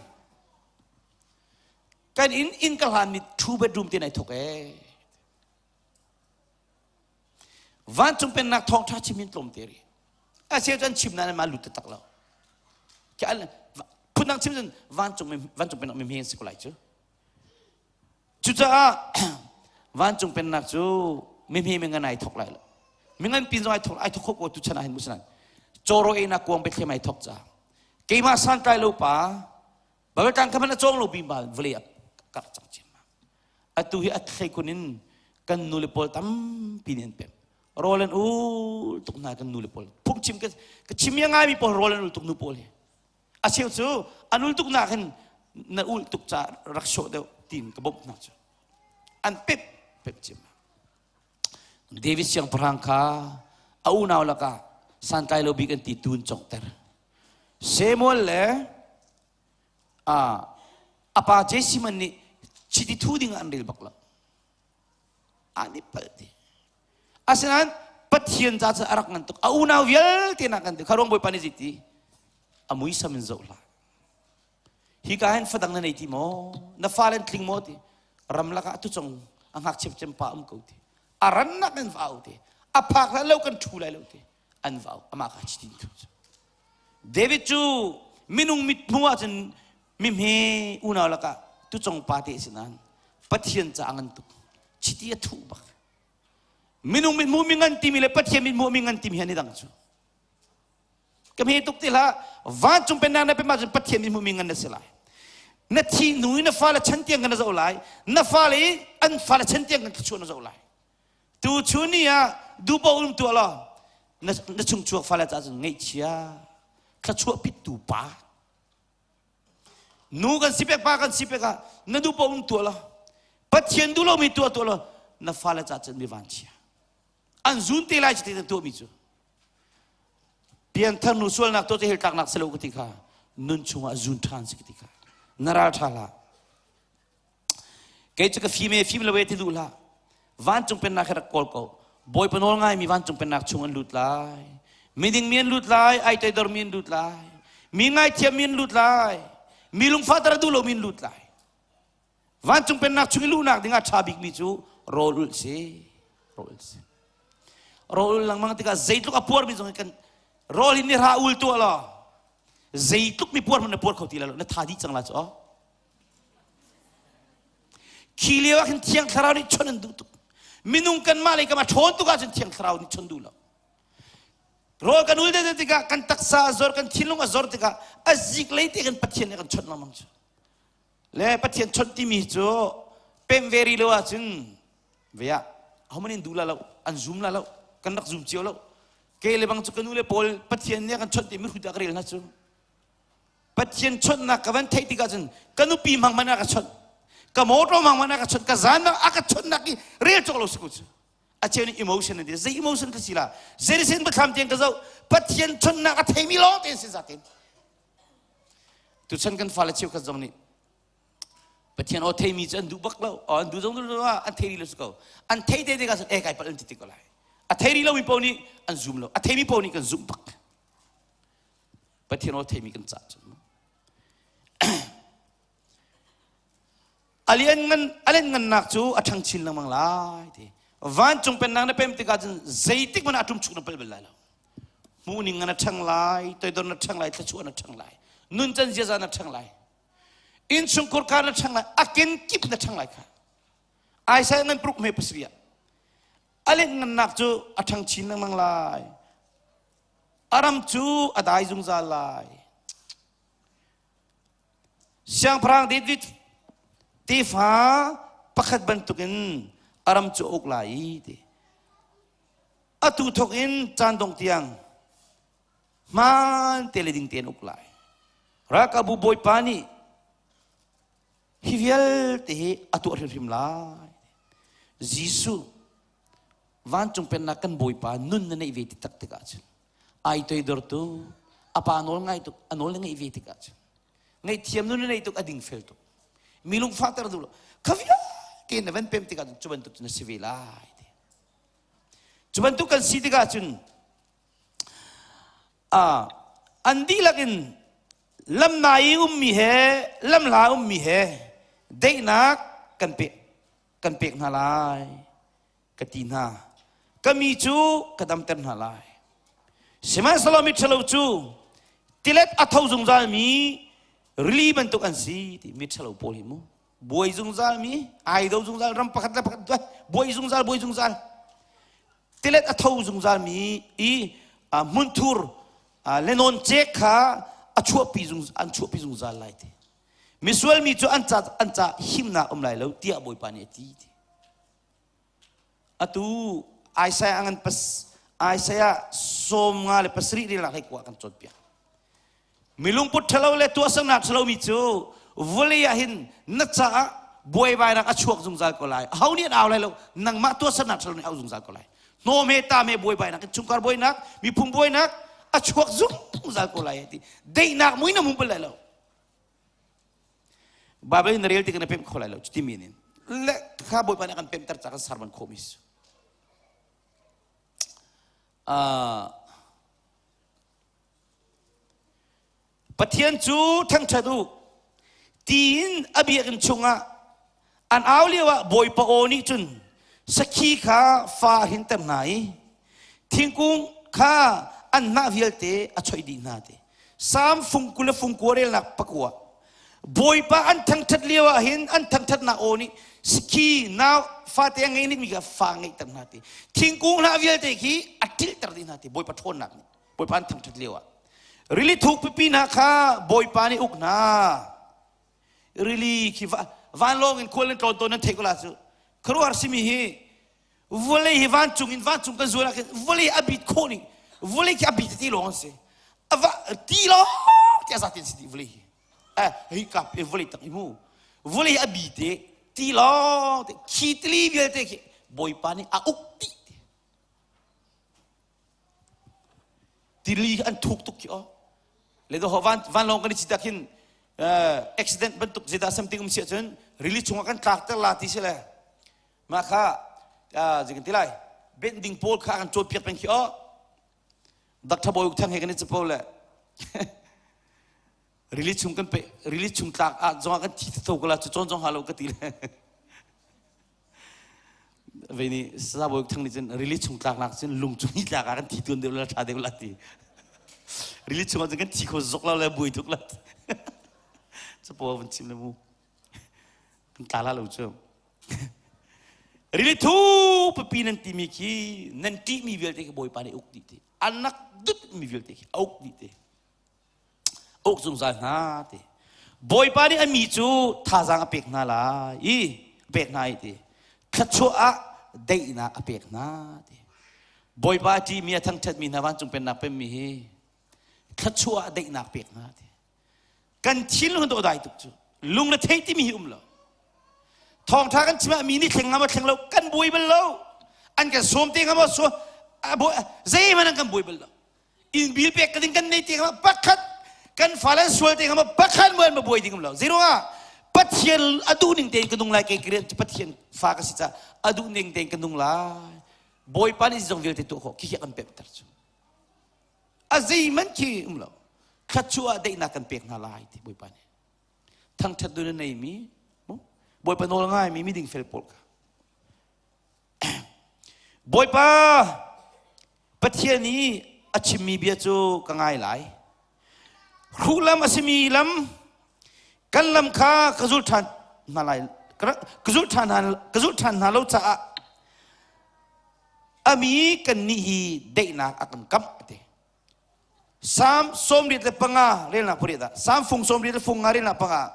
kan inn inn ka hlan mi two bedroom te nai thok ee. Vancung pennak thawngṭha chim in tlawm te ri. A cheu cu an chim nain an mah lut taktak lo. Phundang chim cun vancung vancung pennak mi an si ko lai cu. Cucaah vancung pennak cu mihme mi ngan ai thok lai lo. Mingan pin zong ai thok ai thok kho ko tu chan ah hin musanan. Cawro einak kuang Bethlehem ai thok ca. Keimah santlai lo pa Baibal tlang kha hmanh a cawng lo bi ma vawlei a karh cang cem. Atu hi a thleikun in kan nu le pawl tampi nih an pem. Rawl an ul tuk hna kan nu le pawl. Phungchim ka, ka chim ya ngaimi pawl rawl an ul tuk nu pawl hi. A cheu cu an ul tuk nak hin na ul tuk ca rak sawh deuh tiin ka bawmh hna cu. An pep pep cim. David siangpahrang kha a unau lakah santlai lo bik an ti tun congter. Samuel le a pa Jesse man nih chiti thu ding an rel bak lo. An i palh ti. Asinain Pathian ca cu a rak ngan tuk. A unau vialte nak kan ti. Kha ruang Bawipa nih zeiti? A muisam in zoh hlah. Hi ka hin fadang na nei ti maw? Na fale an tling maw ti? Ramlak ah tucong a ngakchia cem pa um ko ti. A rannak in va au ti. A phak hlan lo kan ṭhu lai lo ti. An va au. Amah kha chiti thu cu. David cu minung mithmuh ahcun mihme unau lakah tucong pa te si nain Pathian ca a ngan tuk. Chiti a thuh bak. Minung mithmuh mi ngan timi le Pathian mithmuh mi ngan timi hi an i dang cu. Ka hme tuk ti hlah. Vancung pennak na pem ahcun Pathian mithmuh mi ngan na si lai. Na thi hnu i na fale chan tiang kan na zoh lai. Na fale i an fale chan tiang kan thluachuah na zoh lai. Tu chun ni ah duhpoh um tuah law na, na chungchuak fale caah cun ngaihchia thluachuah pittu pa nu kan si pek pa kan si pek ah na duhpoh um tuah law Pathian duh lomi tuah tuah law na fale caah cun mi vanchia an zun te lai cuti na tuahmi cu pianthar nu sualnak tuah cu hell tlaknak si lo ka ti kha nun chungah zun ṭhan si ka ti kha na ral ṭha hlah Kei cu ka fim e fim lo e ti duh hlah. Vancung pennak hi rak kawl ko. Bawipa nawl ngaimi vancung pennak chung an lut lai. Miding mi an lut lai, ai toidor mi an lut lai. Mi ngaithiam mi an lut lai. Mi lungfahter a duh lomi an lut lai. Vancung pennak chung i luhnak ding ah ṭha bikmi cu rawl ulh si. Rawl ulh si. Rawl ulh lengmang tikah zeitluk a puarmi zong hi kan rawl hi ni hra ul tuah law zeitluk mi puar hmanh na puar kho ti lai lo na tha dih cang la cu aw Khi lio ah khin Thiang Thlarau nih chon an duh tuk. Minung kanmah lei kam a ṭhawn tuk ahcun Thiang Thlarau nih chon duh lo. Rawl kan ul deuh tikah kan taksa a zor, kan thinlung a zor tikah a zik lei te kan Pathian nih kan chawnh lengmang cu. Le Pathian chawnh timi cu pem ve rih lo ahcun ve ah ahohmanh in duh la lo, an zum la lo, kan rak zum cio lo. Kei le bang cu ka nu le pawl Pathian nih a kan chawnh timi hrut ah ka rel hna cu. Pathian chawnhnak ka van theih tikah cun ka nupi hmang hmanh a ka chawnh ka motor hmang hmanh a ka chawnh ka zan bang a ka chawnhnak i rel cawk lo si ko cu a cheu nih emotion an ti zei emotion ka si la zei sin biathlam tiang ka zoh Pathian chawnhnak a theimi lawng tein si zatin tuchan kan fale cheukhat zong nih Pathian aw theimi cu an duh bak lo aw an duh zong duh an thei rih lo si ko an thei te tikah cun e kai palh an ti ti ko lai a thei rih lomi paoh nih an zum lo a theimi paoh nih kan zumh bak Pathian aw theimi kan cah cun a lian ngan a lian ngannak cu a ṭhang chin lengmang lai ti vancung pennak na pem tikah cun zeitik hmanh ah a ṭumchuk na palh bal lai lo hmuhning ngan a ṭhang lai toidor na ṭhang lai thluachuah na ṭhang lai nuncan ziaza na ṭhang lai innchungkhur kha na ṭhang lai a kenkip na ṭhang lai kha Isaiah ngan pruk hme pasarih ah. A lianhngannak cu a ṭhang chin lengmang lai. A ram cu a dai zungzal lai. Siangpahrang David tefa pakhat bantukin a ram cu a uk lai i ti. Atu thawk in caan dongh tiang hmaan te le ding tein uk lai. Ralkapbu Bawipa nih hi vialte hi a tuah hrimhrim lai. Jesuh vancung pennak kan Bawipa nun na neih ve ti tak tikah cun ai toidor tu a pa nawl ngai tuk a nawl na ngeih ve tikah cun ngaihthiam nun na neih tuk a dingfel tuk mi lungfahter duh lo kha vialte na van pem tikah cun cu bantuk cun na si ve lai cu bantuk kan si tikah cun an dihlak in lamnai i ummi he lamhla ummi he daihnak kan pek kan pek hna lai ka ti hna. Ka mi cu ka damter hna lai. Sihmanhsehlaw miṭhalo cu tilet a tho zungzalmi rili bantuk an si ti miṭhalo pawl hi mu buai zungzalmi ai do zungzal ram pakhat le pakhat buai zungzal buai zungzal tilet a tho zungzalmi i hmunthur le nawncek kha a chuahpi an chuahpi zungzal lai ti misual mi cu an ca an ca himnak um lai lo tiah Bawipa nih a ti ti atu Isaiah ngan pas Isaiah 57 relnak hlei kua kan cawnpiak Mi lungput ṭhalo le tuahsernak ṭhalomi cu vawlei ah hin na caah buaibainak a chuak zungzal ko lai. Aho nih an au lai lo, nangmah tuahsernak ṭhalo nih au zungzal ko lai. Hnawm he tam he buaibainak, chungkhar buainak, miphun buainak a chuak zungzal ko lai ti. Daihnak mui na hmu bal lai lo. Bible na rel tik na pemh kho lai lo cuti mi nin. Le kha Bawipa nih a kan pemhter ca kan sermon khawhmi si. Uh, Pathian cu thangṭhat u tiin a biakinn chungah an au lioah Bawipa aw nih cun sakhi kha fa a hinter hna i thingkung kha an hnah vialte a choih dih hna ti. Salm fung 20 le fung kua relnak pakua. Bawipa an thangṭhat lio ah hin an thangṭhatnak aw nih sakhi nau fate a ngei mi kha fa ngeihter hna ti. Thingkung hnah vialte khi a ṭilhter dih hna ti Bawipa ṭhawnnak nih. Bawipa an thangṭhat lio ah rili thuk pipi hna kha Bawipa nih uk hna rili khi vanlawng in khual in tlawn tawn nan theih ko la cu khuaruahhar simi hi vawlei hi vancung in vancung kan zual ah khin vawlei a bit khawh ning vawlei khi a bit ti lawng an si ava ti lawng ti a zatin si ti vawlei hi eh hi kap e vawlei tak i mu vawlei a bi te ti lawng te khi tili vialte khi Bawipa nih a uk ti Tili an thuk tuk khi aw. Le do van vanlawng kan i cit ah khin accident bantuk zeidah something um si ahcun rili chungah kan tlak ter la ti si le mah kha zei kan ti lai benh ding pawl kha kan cawnpiak peng khi aw. Dr. Bawi Uk Thang he kan i capo le rili chung kan pe rili chung tlak ah zongah kan thi tho ko la cu cawn zong ha lo ka ti le Vei nih Sabawi Thang nih cun rili chung tlaknak cun lung cung i tlak ah kan thi tuan deuh la ṭha deuh la ti. Rili chung ah cun kan thi kho zok lo le buai tuk la. Capo van chim le mu. Kan tla la lo cu. Rili thu papi nan timi khi nan ṭihmi vialte khi Bawipa nih uk dih ti. Anak dut mi vialte khi a uk dih ti. uk zungzal hna ti Bawipa nih a mi cu thazaang a pek hna lai i a pek hna i ti thluachuah ah daihnak a pek hna ti Bawipa a ṭihmi a thangṭhatmi hna vancung pennak pemmi hi thluachuah ah daihnak pek hna ti kan thinlung dawh dai tuk cu lung le thei timi hi um lo thawngṭha kan chim ah mi nih thleng ngam thleng lo kan buai bal lo an kan sawm te ngam so zeihmanh an kan buai bal lo inn bil pek ka ding kan nei te kha pakhat kan fale sual te kha pakhat mo an buai ding lo zeiruangah Pathian a duh ning tein ka nung lai kei kirian Pathian fa ka si ca a duh ning tein ka nung lai Bawipa nih zong vialte tuah khawh khi kan pekter cu a zeihmanh khi um lo thluachuah daihnak kan pek hna lai ti Bawipa nih thangthat dun a neimi Bawipa nawl ngaimi miding fel pawl kha Bawipa Pathian i a chimmi bia cu ka ngai lai. Hruh lam a simi lam kan lam kha ka zul ṭhan hna lai ka zul ṭhan hna ka zul ṭhan hna lo caah. Ami kan nih hi daihnak a kan kamh a ti. Salm 85 relnak pariat ah Salm fung 85 fung nga relnak panga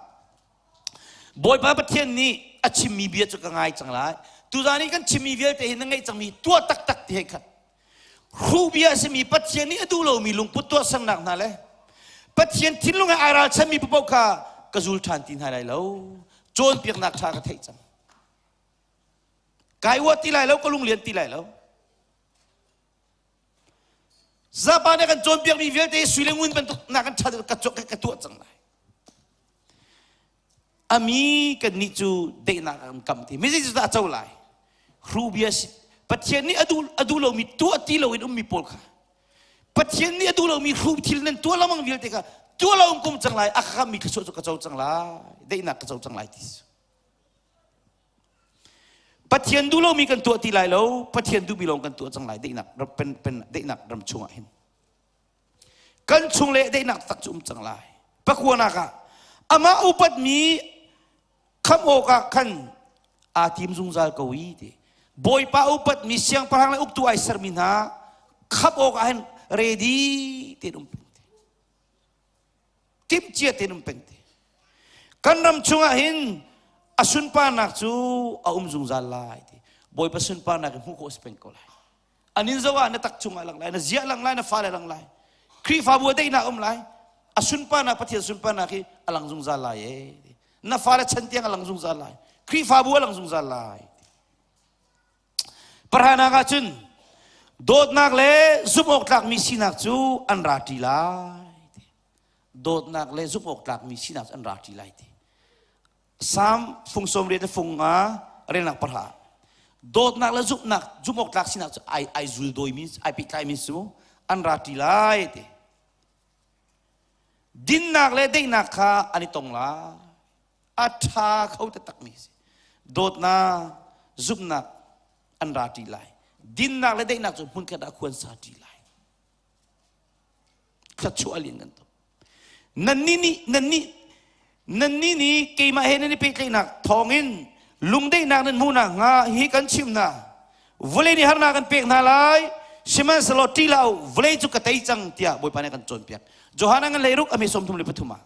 Bawipa Pathian nih a chimmi bia cu ka ngai cang lai. Tuzaan i kan chimmi vialte hi na ngeih cangmi tuah taktak ti hei khat. Hruh bia a simi Pathian nih a duh lomi lungput tuahsernak hna le Pathian thinlung he ai ralchanmi paoh kha ka zul ṭhan ti hna lai lo. Cawnpiaknak ṭha ka theih cang. Kai uah ti lai lo, ka lung lian ti lai lo. Zapa nih kan cawnpiakmi vialte sui le ngun bantuk nak kan ṭha ka ka tuah cang lai. Ami kan nih cu daihnak kan kam ti. Mi zeicu dah a co lai? Hrubia si. Pathian nih a duh a duh lomi tuah ti loin ummi pawl kha Pathian nih a duh lomi hru thil nan tuah lengmang vialte kha tuah lo in kum cang lai a ka kammi thluachuah cu ka co cang lai daihnak ka co cang lai ti Pathian duh lomi kan tuah ti lai lo Pathian duhmi lawng kan tuah cang lai daihnak pen pen daihnak ram chungah hin kan chung le daihnak tak cu um cang lai pakuanak ah amah upatmi khamh awkah khan aa tim zungzal ko i ti Bawipa upatmi siangpahrang le uktu ai sermi hna khamh awkah hin ready tein um peng te timhcia tein um peng te kan ram chungah hin a sunparnak cu a um zungzal lai ti Bawipa sunparnak hi hmuh khawh a si peng ko lai Anin zoh ah na tak chungah lang lai, na zia lang lai, na fale lang lai. Khrihfabu a daihnak um lai. A sunparnak Pathian sunparnak hi a lang zungzal lai e. Na fale chan tiang a lang zungzal lai. Khrihfabu a lang zungzal lai. Parhanak ah cun dawtnak le zumh awk tlakmi sinak cu an ra ṭi lai. Dawtnak le zumh awk tlakmi sinak cu an ra ṭi lai ti. Salm fung 80 le fung nga relnak pahra. Dawtnak le zumhnak zumh awk tlak sinak cu ai ai zul dawimi ai pehtlaimi cu an ra ṭi lai ti. Dinnak le daihnak kha an i tong lai. A ṭha kho taktakmi si. Dawtnak, zumhnak an ra ṭi lai. Dinnak le daihnak cu hmunkhat ah khuan sa ṭi lai. Thluachuah lian kan tuk. Nannih nih nannih nannih nih keimah he nan i pehtlaihnak thawngin lungdaihnak nan hmuh nakhnga hi kan chimh hna. Vawlei nih harnak kan pek hna lai, sihmanhsehlaw ṭih hlah u, vawlei cu ka tei cang tiah Bawipa nih a kan cawnpiak. Johan a ngan hleiruk a hme 33 ah.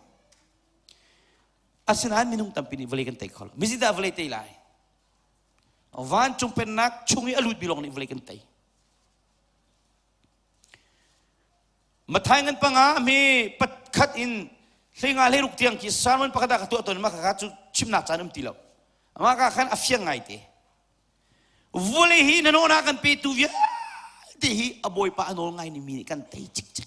Asinain minung tampi nih vawlei kan tei kho lo. Mizi dah vawlei tei lai? Vancung pennak chung i a lutmi lawng nih vawlei kan tei. Mathai ngan panga mi pakhat in hleinga hleiruk tiang khi sermon pakhat ah ka tuah tawn mah kha cu chimnak caan um ti lo. Mah ka khan a fiang ngai te. Vawlei hi na nawna kan petu vialte hi a bawipa a nawl ngai ni mi nih kan tei cikcek.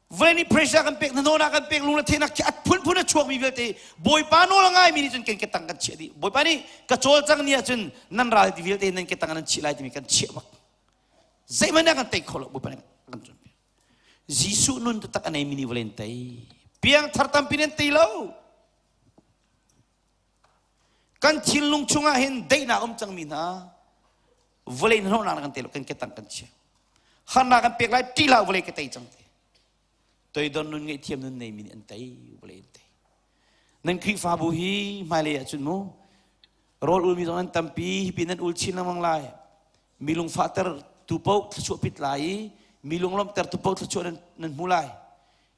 Vawlei nih pressure kan pek na nawna kan pek lung le thenak khi a phunphun a chuakmi vialte bawipa nawl a ngaimi nih cun kan ketang kan chiah dih. Bawipa nih ka cawlcang ni ahcun nan ral ti vialte nan ketang nan chiah lai timi kan chiah bak. Zeihmanh ah kan tei kho lo Bawipa nih kan cawnpiak. Jesuh nun taktak a neimi nih vawlei an tei. Piangthar tampi nih an tei lo. Kan thinlung chungah hin daihnak um cangmi hna vawlei hnawhnak kan tei lo kan ketang kan chia. Harnak kan pek lai ṭih hlah vawlei ka tei cang ti. Toidor nun ngaihthiam nun neimi nih an tei vawlei an tei. Nan Khrihfabu hi hmailei ahcun mu rawl ulmi zong nan tampi hipi nan ul chin lengmang lai. Mi lungfahter tu paoh thluachuah pit lai i mi lunglawmhter tu paoh thluachuah nan, nan hmu lai.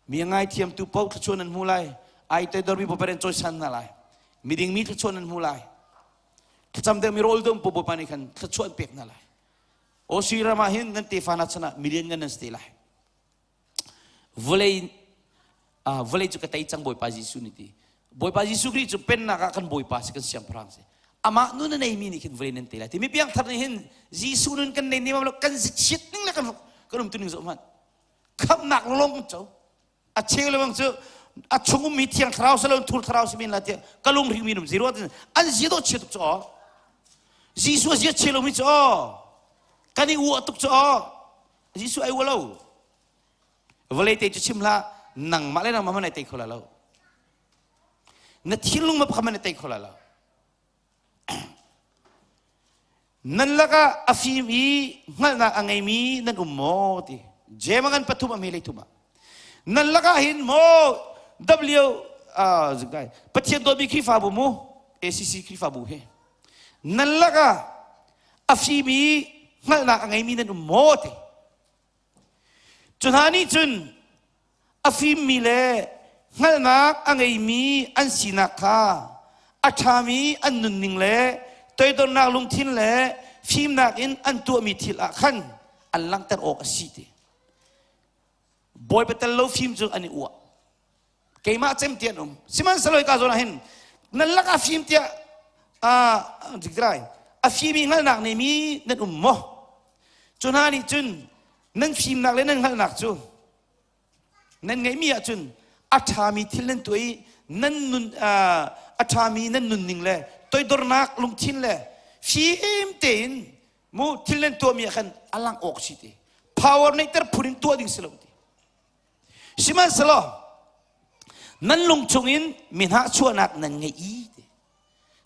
Mi a ngaithiamtu paoh thluachuah nan hmu lai. Ai toidormi Bawipa nih an cawisan hna lai. Miding mi thluachuah nan hmu lai. Thlacam deuhmi rawl deuh Bawipa nih khan thluachuah an pek hna lai. Osi ram ah hin nan tefa hna chan ah million ngan nan si te lai. Vawlei vawlei cu ka tei cang Bawipa Jesuh nih ti. Bawipa Jesuh Khrih cu pennak ah kan Bawipa si kan siangpahrang si. Amah nun a neimi nih khin vawlei nan tei lai. Ti mi piangthar nih hin Jesuh nun kan nei ne lo kan si chiat ning le kan kan um tu ning zoh hmanh. Khamhnak lawng co. A cheu le bang cu a chung ummi thiang thlarau si lo thur thlarau si men la tiah ka lung hringmi num zero an zia dawh chia tuk cu aw. Jesuh a zia chia lomi cu aw. Kan i uah tuk cu aw. Jesuh ai uah lo. Vawlei te cu chim hlah nangmah le nangmah hmanh ai tei kho la lo. Na thinlung ma pakhat hmanh ai tei kho la lo. Nan lakah a fim i hngalhnak a ngeimi nan um maw ti. Jem a ngan pathum a hme lei thum ah. Nan lakah hin maw W Pathian dawtmi Khrihfabu mu ACC Khrihfabu he nan lakah. A fim i hngalhnak a ngeimi nan um maw ti. Cu hna nih cun a fimmi le hngalhnak a ngeimi an sinak kha a ṭhami an nunning le toidornak lungthin le fimnak in an tuahmi thil ah khan an langhter awk a si ti. Bawipa tel lo fim cu an i uah. Keimah cem ti an um. Sihmanhsehlaw hika zawn ah hin nan lakah fim tiah a fimi hngalhnak neimi nan um maw? Cu hna nih cun nan fimnak le nan hngalhnak cu nan ngeihmi ahcun a ṭhami thil nan tuah i nan nun a ṭhami nan nunning le toidornak lungthin le fim tein mu thil nan tuahmi ah khan a lang awk si ti power neihter phun in tuah ding si lo ti Sihmanhsehlaw nan lung chungin mi hnahchuahnak nan ngeih i ti.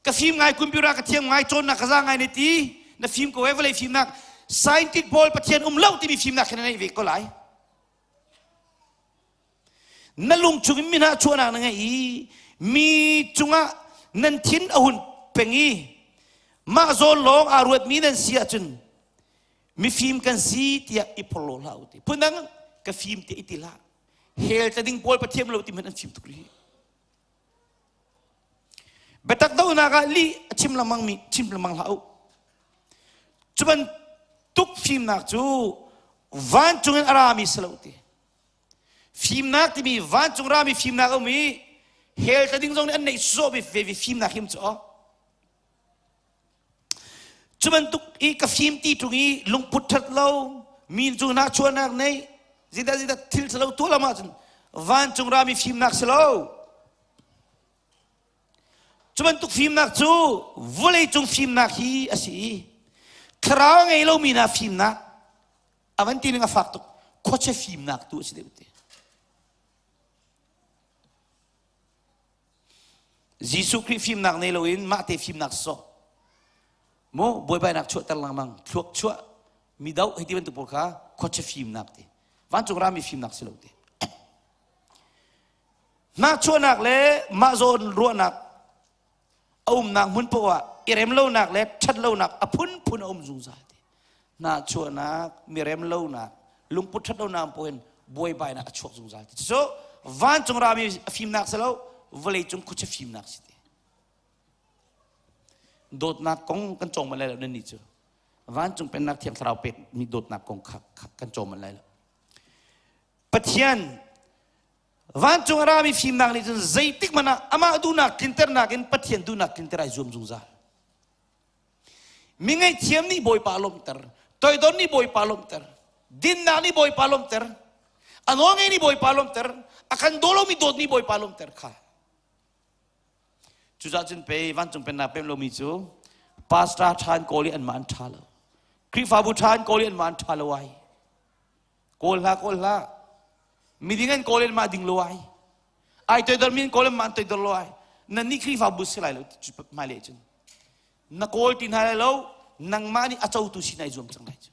Ka fim ngai computer ka thiam ngai cawnnak ka za ngai ne ti na fim ko e vawlei fimnak scientist pawl Pathian um lo timi fimnak khi na neih ve ko lai. Na lung chungin mi hnahchuahnak na ngeih i mi cungah nan thin a hun peng i mah zawn lawng aa ruatmi nan si ahcun mifim kan si tiah i phorhlaw hlah u ti phundang ka fim tiah i ti hlah hell tla ding pawl pathiam lo ti hmanh an fim tuk rih biatak dohnak ah lih a chim lengmang mi chim lengmang hlah u cu bantuk fimnak cu vancung in a rami si lo ti fimnak timi vancung rami fimnak a um i hell tla ding zong nih an neih sawh ve ve fimnak him cu aw Cu bantuk i ka fim ti ṭung i lungput ṭhat lo, mi cu nahchuahnak nei, zeidah zeidah thil ṭhalo tuah lam ahcun vancung rami fimnak si lo. Cu bantuk fimnak cu vawleicung fimnak hi a si i thlarau ngei lomi hna fimnak a van ti ning a fak tuk khuachia fimnak tu a si deuh te. Jesuh Khrih fimnak nei loin mah te fimnak sawh mu buaibainak chuahter lengmang thluak chuah mi doh hei ti bantuk pawl kha khuachia fimnak ti vancung rami fimnak si lo ti hnahchuahnak le mah zawn ruahnak a umnak hmun poah ah i remlonak le ṭhatlonak a phunphun a um zungzal ti hnahchuahnak mi remlonak lungput ṭhatlonak poah in buaibainak a chuak zungzal ti cu vancung rami a fimnak si lo vawleicung khuachia fimnak si ti dawtnak kong kan cawng bal lai lo nan nih cu vancung pennak thiang thlarau pek mi dawtnak kong kha kan cawng bal lai lo Pathian Vancung a rami fimnak nih cun zeitik hmanh ah amah duhnak tlinternak in Pathian duhnak tlinter ai zuam zungzal. Mi ngaihthiam nih Bawipa lawmhter, toidor nih Bawipa lawmhter, dinnak nih Bawipa lawmhter, a nawlngei nih Bawipa lawmhter, a kan daw lomi dawt nih Bawipa lawmhter kha. Cucaah cun pei vancung pennak pem lomi cu pastor ṭha an kawl i anmah an ṭha lo. Khrihfabu ṭha an kawl i anmah an ṭha lo ai. Kawl hlah, kawl hlah. Miding an kawl in mah ding lo ai. Ai toidor mi an kawl in mah an toidor lo ai. Nan nih Khrihfabu si lai lo hmailei cun. Na kawl ti hna lai lo, nangmah nih a cotu si nai zuam cang lai cu.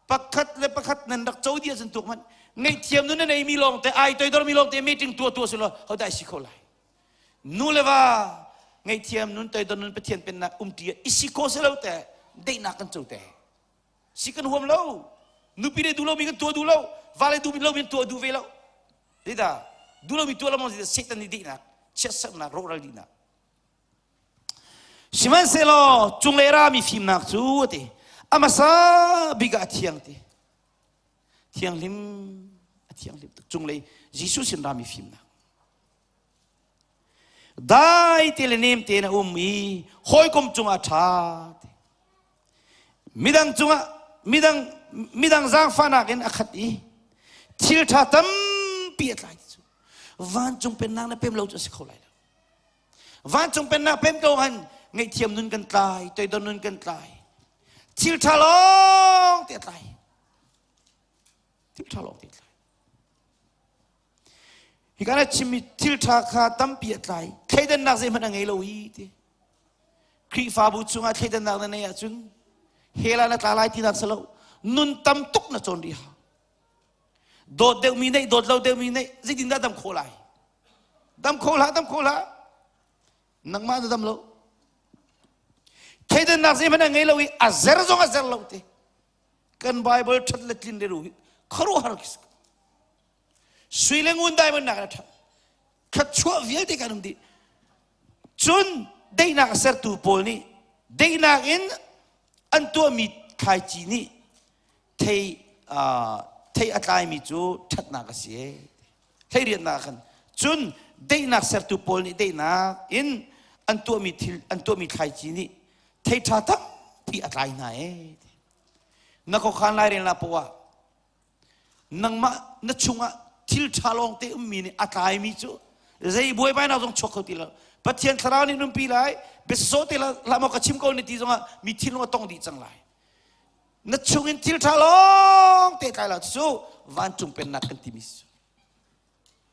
Pakhat le pakhat nan rak co dih ahcun tuk hmanh ngaihthiam nu na neimi lawng te ai toidor mi lawng te meeting tuah tuah si law hodah si kho lai. Nu le va ngaihthiam nun toidor nun Pathian pennak umṭi i si kho si lo te daihnak kan co te. Si kan huam lo. Nupi le duh lomi kan tuah duh lo. Va le duh lomi kan tuah duh ve lo. Zeidah? Duh lomi tuah lengmang Satan nih dihnak, chiatserhnak, rawhral dihnak. Sihmanhsehlaw cunglei rami fimnak cu a ti. A hmasa bik ah a thiang ti. Thianghlim, a thianghlim tuk. Cunglei Jesuh sin rami fimnak. Dai te le nem tein a um i hawikom cungah ṭha te. Midang cungah midang midang zaangfahnak in a khat i thil ṭha tampi a tlai ti cu vancung pennak na pem lo cu a si kho lai lo. Vancung pennak pem ko han ngaihthiam nun kan tlai, toidor nun kan tlai. Thil ṭha lawng te a tlai. Thil ṭha lawng te a tlai. Hika na chimmi thil ṭha kha tampi a tlai. Thleidannak zeihmanh a ngei lo hi ti. Khrihfabu chungah thleidannak na neih ahcun hell ah na tla lai tinak si lo. Nun tam tuk na cawn rih hau. Dawt deuhmi neih, dawt lo deuhmi neih, zeitindah dam khawh lai? Dam kho hlah, dam kho hlah. Nangmah na dam lo. Thleidannak zeihmanh a ngei lo i a zer zong a zer lo te. Kan Bible ṭhat le tlin le ru hi khuaruahhar khi si. Sui le ngun diamond nak a ṭhat. Thluachuah vialte kan um dih. Cun daihnak a sertu pawl nih daihnak in an tuahmi thlaici nih thei thei a tlaimi cu ṭhatnak a si ee. Hleiriatnak ah khan cun daihnak sertu pawl nih daihnak in an tuahmi thil an tuahmi thlaici nih thei ṭha tampi a tlai hna ee. Na khuakhan lairelnak poah ah nangmah na chungah thil ṭha lawngte ummi nih a tlaimi cu zei buaibainak zong chuak kho ti lo. Pathian thlarau nih nunpi lai, biasawh te hlah maw ka chim ko ne ti zongah mi thinlung a tong dih cang lai. Na chungin thil ṭha lawng te tlai lo cu vancung pennak kan timi si.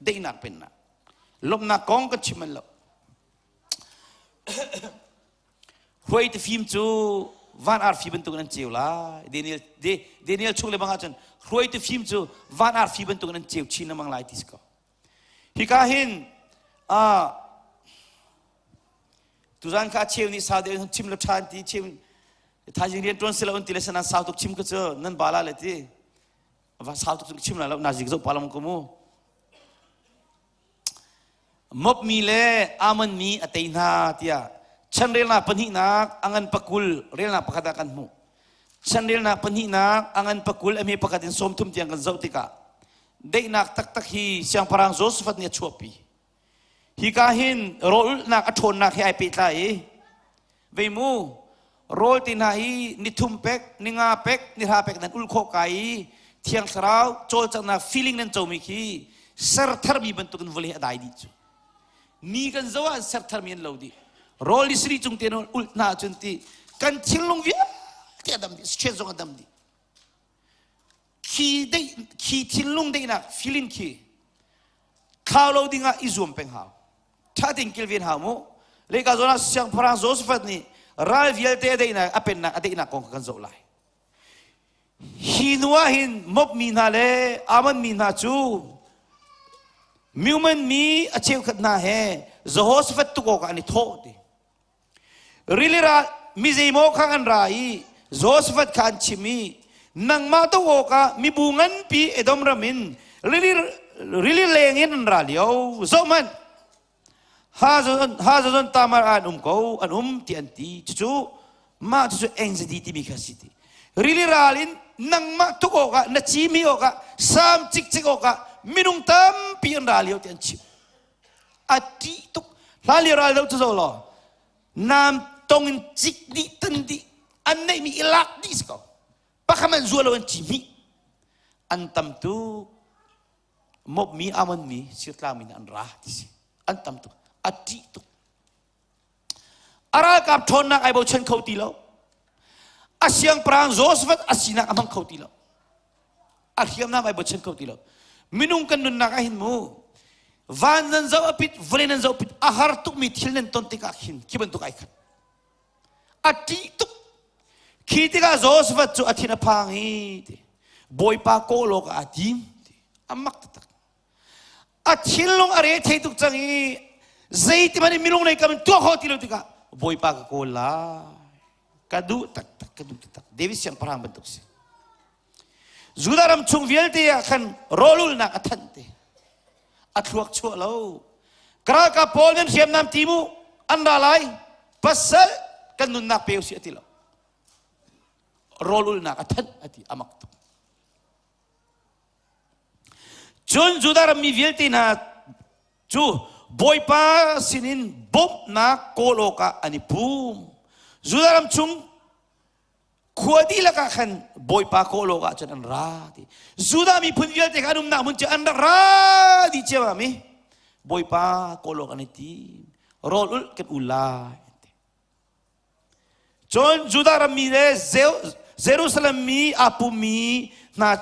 Daihnak pennak. Lawmhnak kong kan chim man lo. Huai te fim cu van arfi bantuk an ceu lai. Daniel, Daniel chung le bang ahcun hruai te fim cu van arfi bantuk an ceu chin lengmang lai ti si ko. Hika hin uh, tuzan kha cheu nih sau deuh chim lo ṭhan ti cheu thaizing rian ṭuan si lo an ti le sanan sau tuk chim ka cu nan bala le ti va sau tuk chim la lo na zik zo palam ko mu mop mi le aman mi a tei hna tiah chanrelnak pahnihnak angan pakul relnak pakhat ah kan hmuh chanrelnak pahnihnak angan pakul a hme pakhat in sawmthum tiang kan zoh tikah daihnak taktak hi siangpahrang Josaphat nih a chuahpi Hika hin rawlulhnak a ṭhawnnak he ai pehtlai i vei mu rawl te hna hi nithum pek, ninga pek, nihra pek nan ulh khawh ka i Thiang Thlarau cawlcanghnak feeling nan comi khi ser tharmi bantukin vawlei a dai dih cu. Ni kan zoh ah ser tharmi an lo dih. Rawl ni sarih cung te nan ulh hna ahcun ti kan thinlung vialte a dam dih, stress zong a dam dih. Khi deih khi thinlung deihnak feeling khi thlau lo dingah i zuam peng hau. Ṭha tein kilven hau mu. Lehka zawn ah siangpahrang Josaphat nih ral vialte a deihnak a pennak a deihnak kong kha kan zoh lai. Hi hnu ah hin Moab mi hna le Ammon mi hna cu Meuman mi a cheukhat hna he Jehoshaphat tuk awkah an i thawh ti. Rili ral mi zeimaw kha an ra i Jehoshaphat kha an chim i nangmah doh awkah mibu nganpi Edom ram in rili, rili leng in an ra lio. Zohhmanh, Hazazon Tamar ah an um ko, an um ti an ti. Cucu mah cucu anxiety timi kha si ti. Rili ral in nangmah tuk awkah na cimi awkah sam cikcek awkah minung tampi an ra lio ti an chim. A ṭih tuk. Hlanlio ral do cu zo law nam tong in cik dih tan dih an neihmi i lak dih si ko. Pakhat man zua lo an ci hmih. An tam tuk. Mop mi amon mi sirtlang mi an ra ti si. An tam tuk. A ṭih tuk. A ralkap ṭhawnnak ai bochan kho ti lo. A siangpahrang Joseph a sinak a hmang kho ti lo. A hriamnam ai bochan kho ti lo. Minung kan nunnak ah hin mu van nan zoh a pit vawlei nan zoh pit a har tukmi thil nan ton tikah khin khi bantuk ai khat. A ṭih tuk. Khi tikah Joseph cu a thin a phang i ti Bawipa kawl awkah aa tim ti. A mak taktak. A thinlung a re thei tuk cang i zeiti hmanh in minung lei kam in tuah khawh ti lo tikah Bawipa ka kawl lai. Ka duh taktak, ka duh taktak. David siangpahrang bantuk si. Judah ram chung vialte ah khan rawlulnak a thanh te. A thluak chuah lo. Ka ralkap pawl nan hriamnam ti mu, an ra lai. Pasal kan nunnak pe usih a ti lo. Rawlulnak a thanh a ti, a mak tuk. Cun Judah ram mi vialte hna cu Bawipa sinin bawmhnak kawl awkah an i pum. Judah ram chung khua dihlak ah khan Bawipa kawl awkah cun an ra ti. Judah miphun vialte kha an umnak hmun cu an rak ra dih cio mi Bawipa kawl awk an i tim. Rawl ulh kan ul lai. Cun Judah ram mi le Jerusalem mi aa pummi hna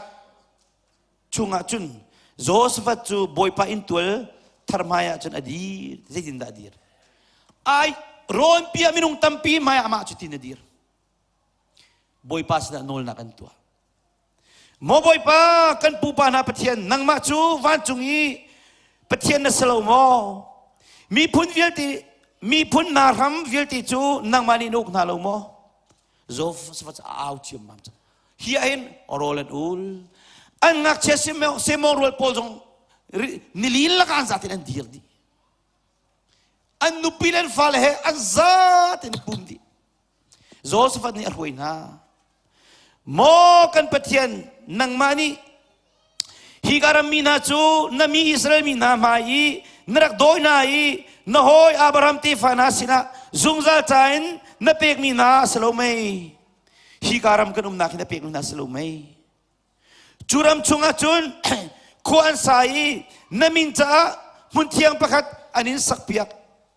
chungah cun Jehoshaphat cu Bawipa inntual thar hmaiah cun a dir. Zeitindah a dir? Ai rawnpi ah minung tampi hmaiah amah cu tin a dir. Bawipa sinah nawlnak an tuah. Maw Bawipa, kan pupa hna Pathian, nangmah cu vancung i Pathian na si lo maw? Miphun vialte Miphun hna hram vialte cu nangmah nih na uk hna lo maw? Josaphat a au ciammam cang. Hi ah hin rawl an ul. An ngakchia semawng rual pawl zong nilin lakah an zatin an dir dih. An nupi le an fale he an zatin pum dih. Josaphat nih a hruai hna. Maw kan Pathian, nangmah nih hi ka ram mi hna cu na mi Israel mi hna hmai i na rak dawi hna i na hawi Abraham tefa hna sinah zungzal ca in na pekmi hna a si lo mei? Hi ka ram kan umnak hi na pekmi hna a si lo mei? Cu ram chungah cun khua an sa i na min caah hmunthiang pakhat an in sakpiak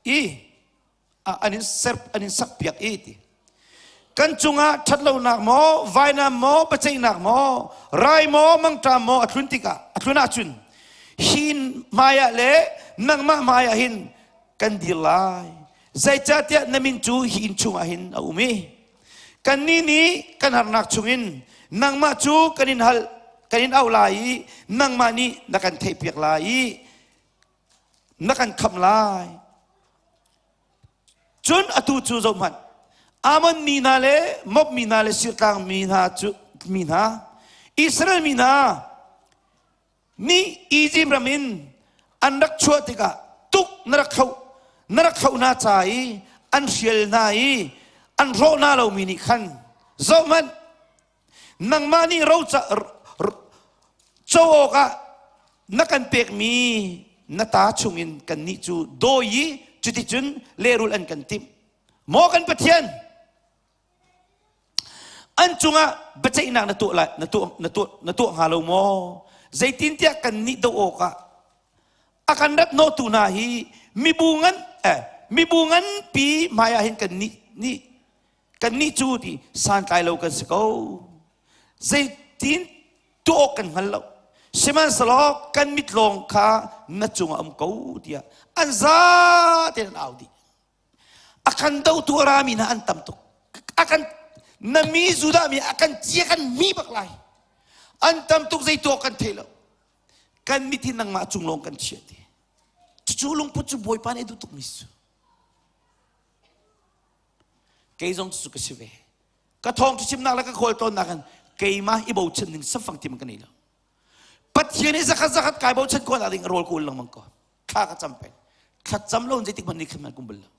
i an in ser an in sakpiak i ti kan cungah ṭhatlonak maw vainam maw biaceihnak maw rai maw mangṭam maw a tlun tikah a tlun ahcun hin hmaiah le nangmah hmaiah hin kan dir lai zeicahtiah na min cu hi inn chungah hin a um i kannih nih kan harnak chungin nangmah cu kan in hal kan in auh lai i nangmah nih na kan theihpiak lai i na kan khamh lai. Cun atu cu zohhmanh, Ammon mi hna le Moab mi hna le Sirtlang mi hna cu mi hna, Israel mi hna nih Izipt ram in an rak chuah tikah tuk na rak khauh na rak khauh hna ca i an hrial hna i an hrawh hna lomi nih khan zohhmanh Nangmah nih ro co awkah na kan pekmi na ta chungin kannih cu dawi i cuticun lehrulh an kan timh. Maw kan Pathian, an cungah biaceihnak na tuah lai na tuah na tuah na tuah hnga lo maw? Zeitintiah kannih doh awkah a kan rat hnawhtu hna hi mibu ngan eh, mibu nganpi hmaiah hin kannih nih Kannih cu ti santlai lo kan si ko. Zeitin tuah awk kan hngal lo. Sihmanhsehlaw kan mit lawng kha na cungah um ko tiah an za tein an au dih. A kan dotu a rami hna an tam tuk. A kan na mi Judah mi a kan cia kan mi bak lai. An tam tuk zei tuah kan thei lo. Kan mit hi nangmah cung lawng kan chia ti. Cucu lungput cu Bawipa nih a duh tukmi cu. Kei zong cu ka si ve. Ka thawng chimnak le ka khawl tawnnak in keimah i bochan ding safang tim ka nei lo. Pathian i zakhat zakhat kai bochan ko ding rawl ka ul lengmang ko. Thla ka cam peng. Thla cam lo zeitik hmanh ni khan kum bal lo.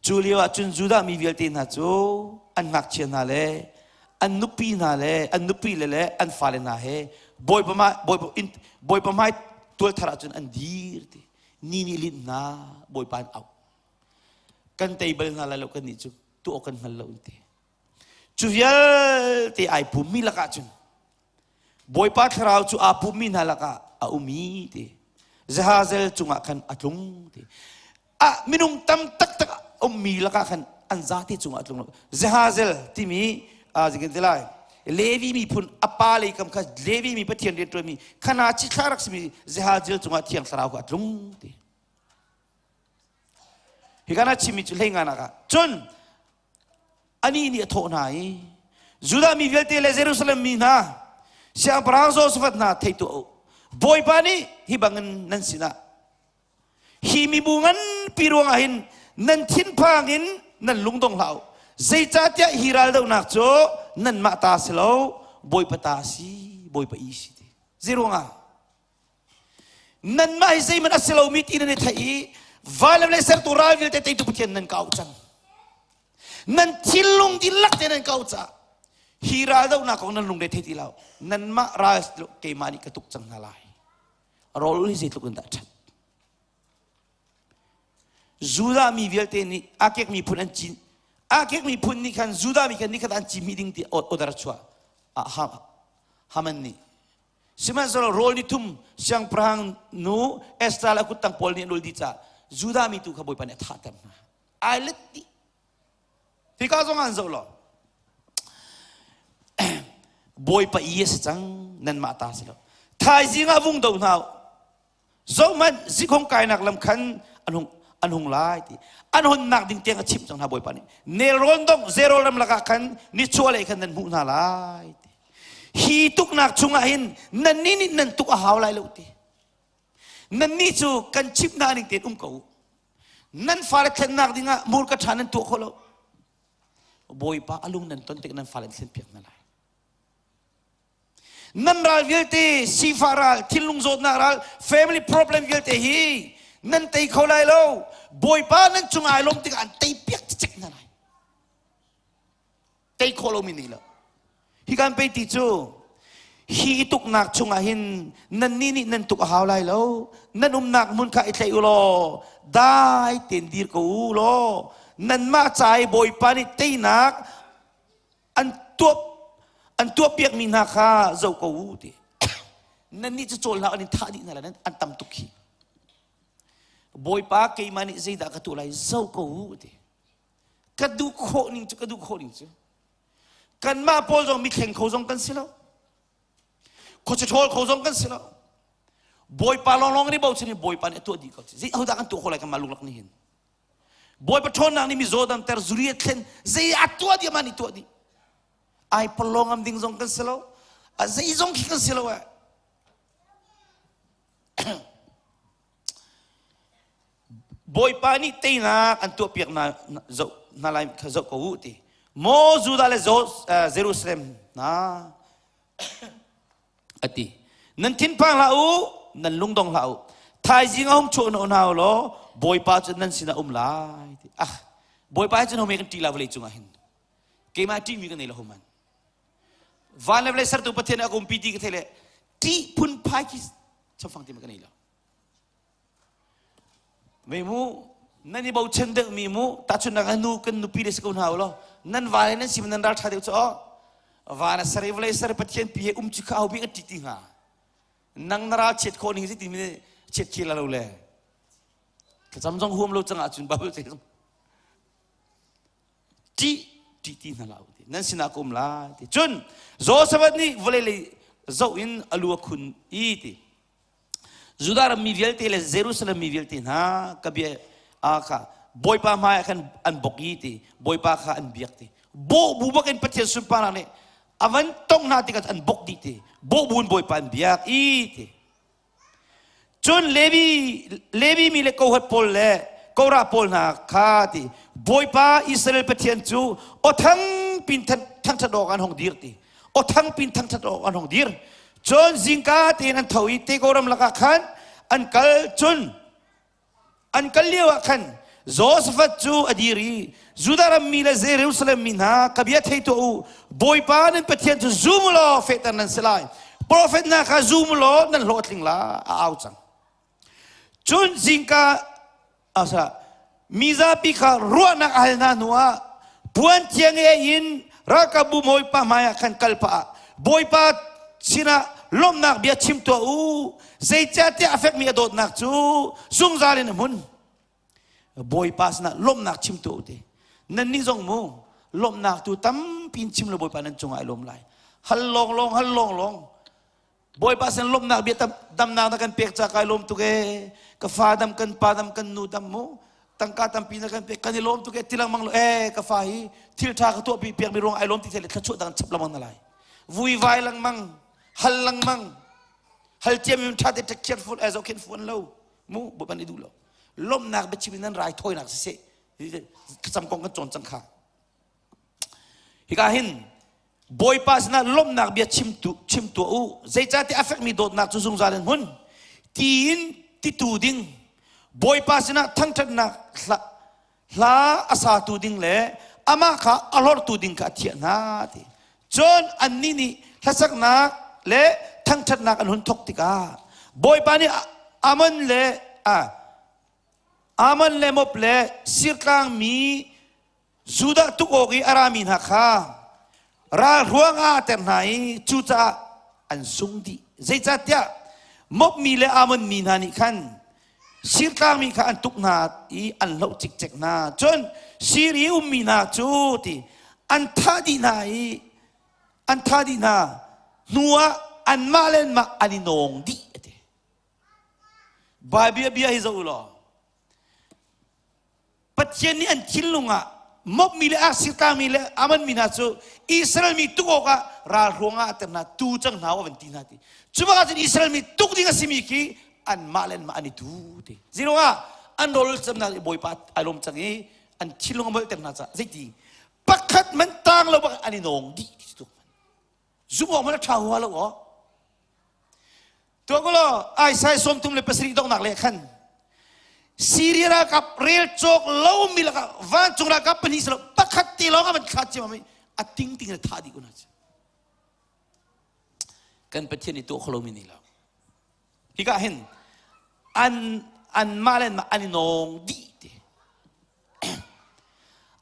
Cu lio ah cun Judah mi vialte hna cu an ngakchia hna le an nupi hna le an nupi le le an fale hna he Bawipa Bawipa Bawipa hmai tual thar ah cun an dir ti. Ni nih linh hna Bawipa an auh. Kan tei bal hna lai lo kan nih cu tuah awk kan hngal lo an ti. Cu vialte ai pummi lakah cun Bawipa thlarau cu aa pummi hna lakah a um i ti. Jehazel cungah khan a tlung ti. Ah minung tam taktak ummi lakah khan an zate cungah a tlung lo. Jehazel timi zeitin ti lai Levi miphun a pa lei kam kha Levi mi Pathian rian ṭuanmi khana cithlah rak simi Jehazel cungah Thiang Thlarau kha a tlung ti. Hi kana chimmi cu hlei nganak ah cun anih nih a thawh hna i Judah mi vialte le Jerusalem mi hna siangpahrang Josaphat hna thei tuah u Bawipa nih hi bangin nan sinah Hi mibu nganpi ruangah hin nan thinphang in nan lungdong hlah u. Zeicahtiah hi raldohnak cu nanmah ta si lo, Bawipa ta si, Bawipa i si ti. Zei ruangah? Nanmah hi zeihmanh a si lomi ti nan i theih i vailam le sertu ral vialte teitu Pathian nan ka auh cang. Nan thinlung dihlak te nan ka auh caah hi raldohnak kong nan lungre thei ti lo. Nanmah ral keimah nih ka tuk cang hna lai. Rawl hi zeitluk in dah ṭhat. Judah mi vialte nih akek miphun an cin akek miphun nih khan Judah mi khan nikhat an ci hmih ding ti order chuah Haman nih sihmanhsehlaw rawl ni thum siangpahrang nu Esther le a kuttang pawl nih an ul dih caah Judah mi tu kha Bawipa nih a thahter hna ai let dih Hika zong an zoh law Bawipa i a si cang nanmah ta si lo. Thaizing ah vung do hna u. Zohhmanh zikhong kainak lam khan an hung an hung lai ti. An honnak ding tiang a chimh cang hna Bawipa nih. Nelrawn dong Zerol ram lakah khan nichuah lei khan nan hmuh hna lai ti. Hi tuknak chungah hin nannih nih nan tuk a hau lai lo ti. Nannih cu kan chimh hna ning tein um ko u. Nan fale thlennak dingah murka ṭha nan tuah kho lo. Bawipa a lung nan ton tik nan fale an thlenpiak hna lai. Nan ral vialte, sifah ral, thinlung zawtnak ral, family problem vialte hi nan tei kho lai lo. Bawipa nan cung ai lawm tikah an tei piak cicek hna lai. Tei khawh lomi nih lo. Hi kan pei ti cu hi i tuknak chungah hin nannih nih nan tuk a hau lai lo. Nan umnak hmun kha i tlaih u law dai tein dir ko u law nanmah ca i Bawipa nih teinak an tuah an tuahpiakmi hna kha zoh ko u ti nannih cu cawl hlah an in thah dih hna lai an tam tuk hi Bawipa keimah nih zeidah ka tuah lai zoh ko u ti ka duh khawh ning cu ka duh khawh ning cu kanmah pawl zong mithleng kho zong kan si lo khuacha ṭhawl kho zong kan si lo Bawipa lawnglawng nih bochan i Bawipa nih a tuah dih ko zei hodah kan tuah khawh lai kanmah lunglak nih hin Bawipa ṭhawnnak nih mizaw damter zuri a thlen zei a tuah dih amah nih tuah dih ai pallo ngam ding zong kan si lo a zei zong khi kan si lo eh Bawipa nih teinak an tuahpiak hna zoh hna lai kha zoh ko u ti maw Judah le Jerusalem hna a ti nan thinphang hlah u nan lungdong hlah u thaizing a hung chuah hnawh hna u law bawipa cu nan sinah um lai ti ah bawipa cu home kan ṭih la vawlei cungah hin keimah ṭihmi ka nei lo homan van le vawlei sertu pathian a umpi ti ka thei le ṭih phunphai khi chafang ti ma ka nei lo Mei mu nan i bochan deuhmi mu tahchunhnak ah nu kan nupi le si ko hna u law nan va le nan sim nan ral ṭha deuh cu aw van a ser i vawlei ser Pathian pi he um cu kha ho bik a ṭih ti hnga nang na ral chiat khawh ning si timi chiat khi la lo le thlacam zong huam lo cang ahcun Bible ce ṭih ṭih ti hna hlah u ti nan sinah ka um lai ti cun Josaphat nih vawlei lei zoh in a lu a khun i ti Judah ram mi vialte le Jerusalem mi vialte hna ka bia kha Bawipa hmaiah khan an bok i ti Bawipa kha an biak ti bawh bu bak in Pathian sunparnak nih a van tong hna tikah an bok dih ti bawh bu in Bawipa an biak i ti cun Levi Levi mi le Kohath pawl le Korah pawl hna kha ti Bawipa Israel Pathian cu aw thang pin thangṭhat awk an hong dir ti aw thang pin thangṭhat awk an hong dir cun zingka tein an tho i Teko ram lakah khan an kal cun an kal lio ah khan Josaphat cu a dir i Judah ram mi le Jerusalem mi hna ka bia thei tuah u Bawipa nan Pathian cu zum u law fehter nan si lai profet hna kha zum u law nan hlawhtling la a au cang Cun zingka asa mizapi kha ruahnak a hal hna hnuah puan thiang e in ralkapbu bawipa hmaiah khan kal pah ah Bawipa sinah lawmhnak bia chim tuah u zeicahtiah a fekmi a dawtnak cu zungzal in a hmun Bawipa sinah lawmhnak chim tuah u ti nannih zong mu lawmhnak tu tampi in chim lo Bawipa nan cungah ai lawm lai hal lawng lawng hal lawng lawng Bawipa sin lawmhnak bia damnak na kan pek ca kai lawm tuk ee. Ka fa dam kan pa dam kan nu dam mu. Tangka tampi na kan pek kan i lawm tuk ee ti lengmang lo ee ka fa hi thil tha ka tuah pi piak mi ruang ai lawm ti thei le thluachuah dang chap lengmang na lai. Vui vai lengmang hal lengmang hal ciam mi tha te take careful as khen fuan lo mu Bawipa nih duh lo. Lawmhnak biachim in nan rai thawinak siseh thlacam kong kan cawn cang kha. Hika hin Bawipa sinah lawmhnak bia chim, tu, chim tuah u. Zeicahtiah a fekmi dawtnak cu zungzal in hmun. Tiin titu ding. Bawipa sinah thangṭhatnak hla, hla a satu ding le amah kha a hlorhtu ding kha a thiah hna ti. Cun annih nih hlasaknak le thangṭhatnak an hun thawk tikah Bawipa nih Ammon le ah, Ammon le Moab le Sirtlangmi Judah tuk awk i a rami hna kha ral ruang ah a ter hna i cucaah an sung dih. Zeicahtiah Moab mi le Ammon mi hna nih khan Sirtlangmi kha an tuk hna i an hloh cikcek hna. Cun Sir i ummi hna cu ti an thah dih hna i an thah dih hna hnuah anmah le anmah an i nawng dih a ti. Baibal bia hi zoh u law Pathian nih an thinlung ah mopmi le Asirtlangmi le Ammon mi hna cu Israel mi tuk awkah ral ruangah a ter hna tu cang hna u a van ti hna ti. Cu bak ahcun Israel mi tuk ding a simi khi anmah le anmah an i tu ti. Zero ah an rawl camnak i Bawipa ai lawm cang i an thinlung a molhter hna caah zeiti pakhat man tang lo bak an i nawng dih ti tuk. Zumh awk man a ṭha hua lo aw. Tuah ko law Isaiah 37 donghnak le khan Syria ralkap rel cawk lomi lakah vancung ralkap pahnih silo pakhat te lawng a van thlah ciammam i a ting ting in a thah dih ko hna. Kan Pathian i tuah kho lomi nih lo. Hika hin an anmah le anmah an i nawng dih ti.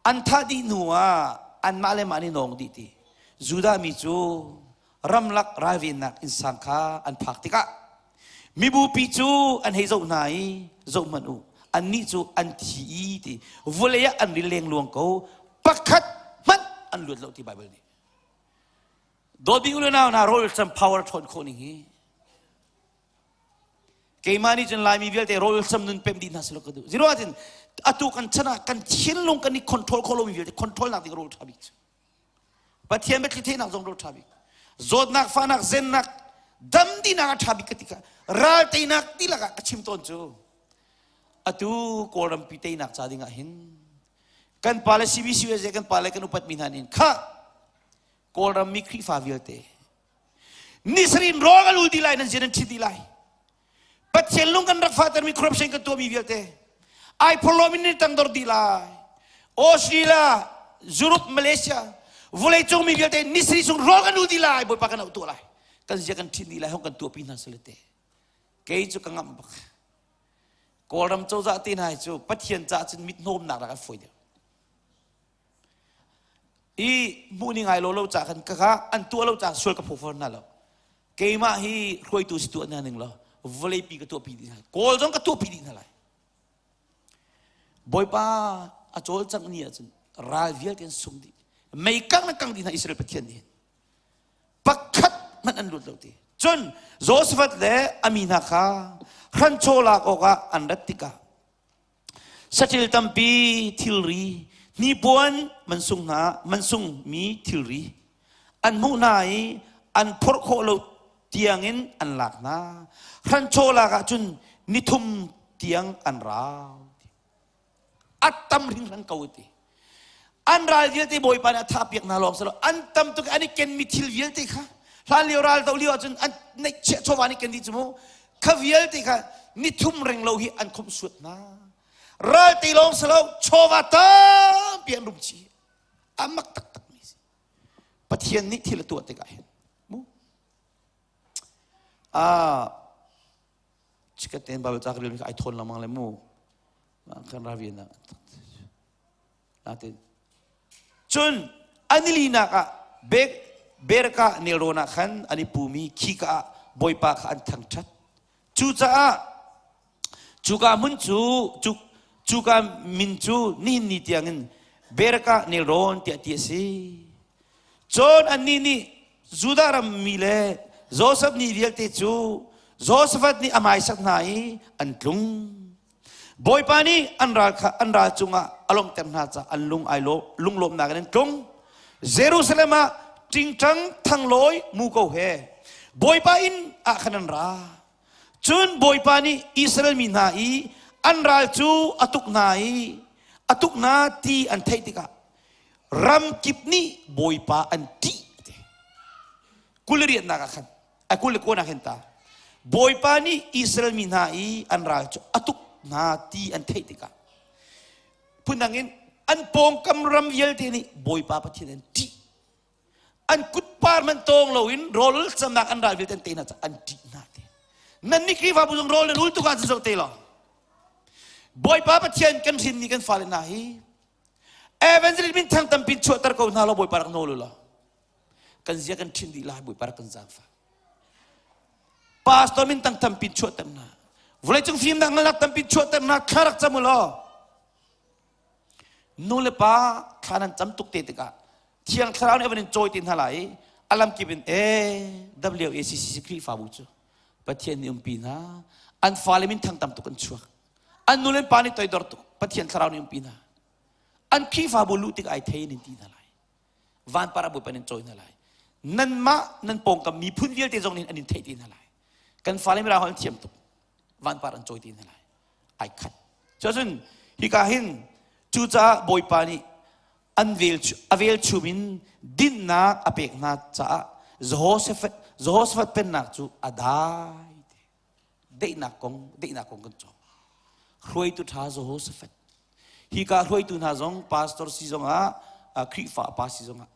An thah dih hnu ah anmah le mah an i nawng dih ti. Judah mi cu ramlak ralvennak innsang kha an phak tikah mibupi cu an hei zoh hna i zoh hmanh u annih cu an thi i ti vawlei ah an ril lengluang ko pakhat hmanh an luat lo ti Baibal nih. Dawtmi u le nau hna rawl cam power ṭhawn khawh ning hi Keimah nih cun Laimi vialte rawl sam nun pem dih hna selaw ka duh. Zero ahcun atu kan chan ah kan thinlung kan i control khawh lomi vialte control nak ding rawl ṭha bik cu. Pathian biathli theihnak zong rawl ṭha bik. Zawtnak, fahnak, zennak, dam dihnak a ṭha bik ka ti kha ral teinak ti lakah ka chim tawn cu. Atu Kawlrampi teinak ca ding ah hin kan pale CBCUSA kan pale kan upatmi hna nih kha Kawlram mi Khrihfa vialte Nisarih in rawl kan ul dih lai nan zin an ṭhit dih lai. Pathian lung kan rak fahtermi corruption kan tuahmi vialte ai phorhlawm in tangdor dih lai. Australia, Europe, Malaysia vawleicung mi vialte nisarih chung rawl kan ul dih lai Bawipa kan auh tuah lai. Kan zia kan ṭhit dih lai hong kan tuahpi hna salete. Kei cu ka ngamh bak. Kawlram cozah te hna hi cu Pathian caah cun mithnawmnak rak an fawi deuh. I hmuh ning ai lo lo ca khan ka ka an tuah lo ca sual ka phaw fawn hna lo. Keimah hi hruaitu si tuah hna ning law vawleipi ka tuahpi dih hna. Kawl zong ka tuahpi dih hna lai. Bawipa a cawlcangh ni ahcun ral vialte an sung dih. Mei kang na kang dih hna Israel Pathian nih. Pakhat hmanh an lut lo ti. Cun Josaphat le a mi hna kha hranchaw lak awkah an rat tikah Saṭil tampi thilri, hnipuan mansung hna, mansungmi thilri an hmuh hna i an phorh khawh lo tiangin an lak hna. Hranchaw lak ah cun nithum tiang an rau. A tam hringhran ko ti. An ral vialte Bawipa nih a thahpiak hna lawng si lo. An tam tuk an i kenmi thil vialte kha hlan lio ral do lio ahcun an neihchiah chawva an i ken dih cu mu. Kha vialte kha nithum reng lo hi an khomh suat hna. Ral te lawng si lo chawva tampi an rum chih. A mak taktak mi si. Pathian nih thil a tuah tikah hin mu. Ah chikat tein Bible ca ka rel mi kha ai thawn lengmang le mu. Kan ravi na. Natin. Cun an nilinak ah Berka nelrawn ah khan an i pumi khika ah Bawipa kha an thangṭhat. Cucaah cuka hmun cu cu cuka min cu nihin ni tiangin Berka nelrawn tiah ti a si. Cun annih nih Judah ram mi le Josef ni vialte cu Josafat nih a hmaisak hna i an tlung. Bawipa nih an ral kha an ral cungah a lawmhter hna caah an lung ai lunglawmhnak in an tlung. Jerusalem ah ṭingṭang thanglawi muko he Bawipa inn ah khan an ra. Cun Bawipa nih Israel mi hna i an ral cu a tuk hna i a tuk hna ti an theih tikah ram kip nih Bawipa an ṭih. Kul riatnak ah khan a kul le kawn ah khin ta Bawipa nih Israel mi hna i an ral cu a tuk hna ti an theih tikah phundang in an pawngkam ram vialte nih Bawipa Pathian an ṭih an kutpar man tawng loin rawl camnak an ral vialte an te hna caah an ṭih hna te nan nih Khrihfabu zong rawl nan ul tuk ahcun zoh te law Bawipa Pathian kan hrinmi kan fale hna hi evangelist min thang tampi chuahter ko hna law Bawipa rak nawl u law kan zia kan ṭhin dih lai Bawipa rak kan zaangfah pastor min tang tampi chuahter hna vawleicung fimnak ngalak tampi chuahter hna thla rak cam u law nu le pa thla nan cam tuk te tikah thiang thlarau nih a van in cawi te hna lai i a lamkip in e WACCC Khrihfabu cu Pathian nih umpi hna an fale min thang tam tuk an chuak an nu le pa nih toidor tuk Pathian thlarau nih umpi hna an Khrihfabu luh tik ai thei in ti hna lai vanpar ah Bawipa nin cawi hna lai nanmah nan pawngkam miphun vialte zong nih an in theih te hna lai kan fale mirang holh an thiam tuk. Vanpar an cawi ti hna lai. Ai khat. Cuacun hika hin cucaah Bawipa nih an vel a velchum in dinhnak a pek hna caah Jehoshaphat Jehoshaphat pennak cu a dai te. Daihnak kong daihnak kong kan cawng. Hruaitu ṭha Jehoshaphat. Hika hruaitu hna zong pastor si zongah Khrihfa pa si zongah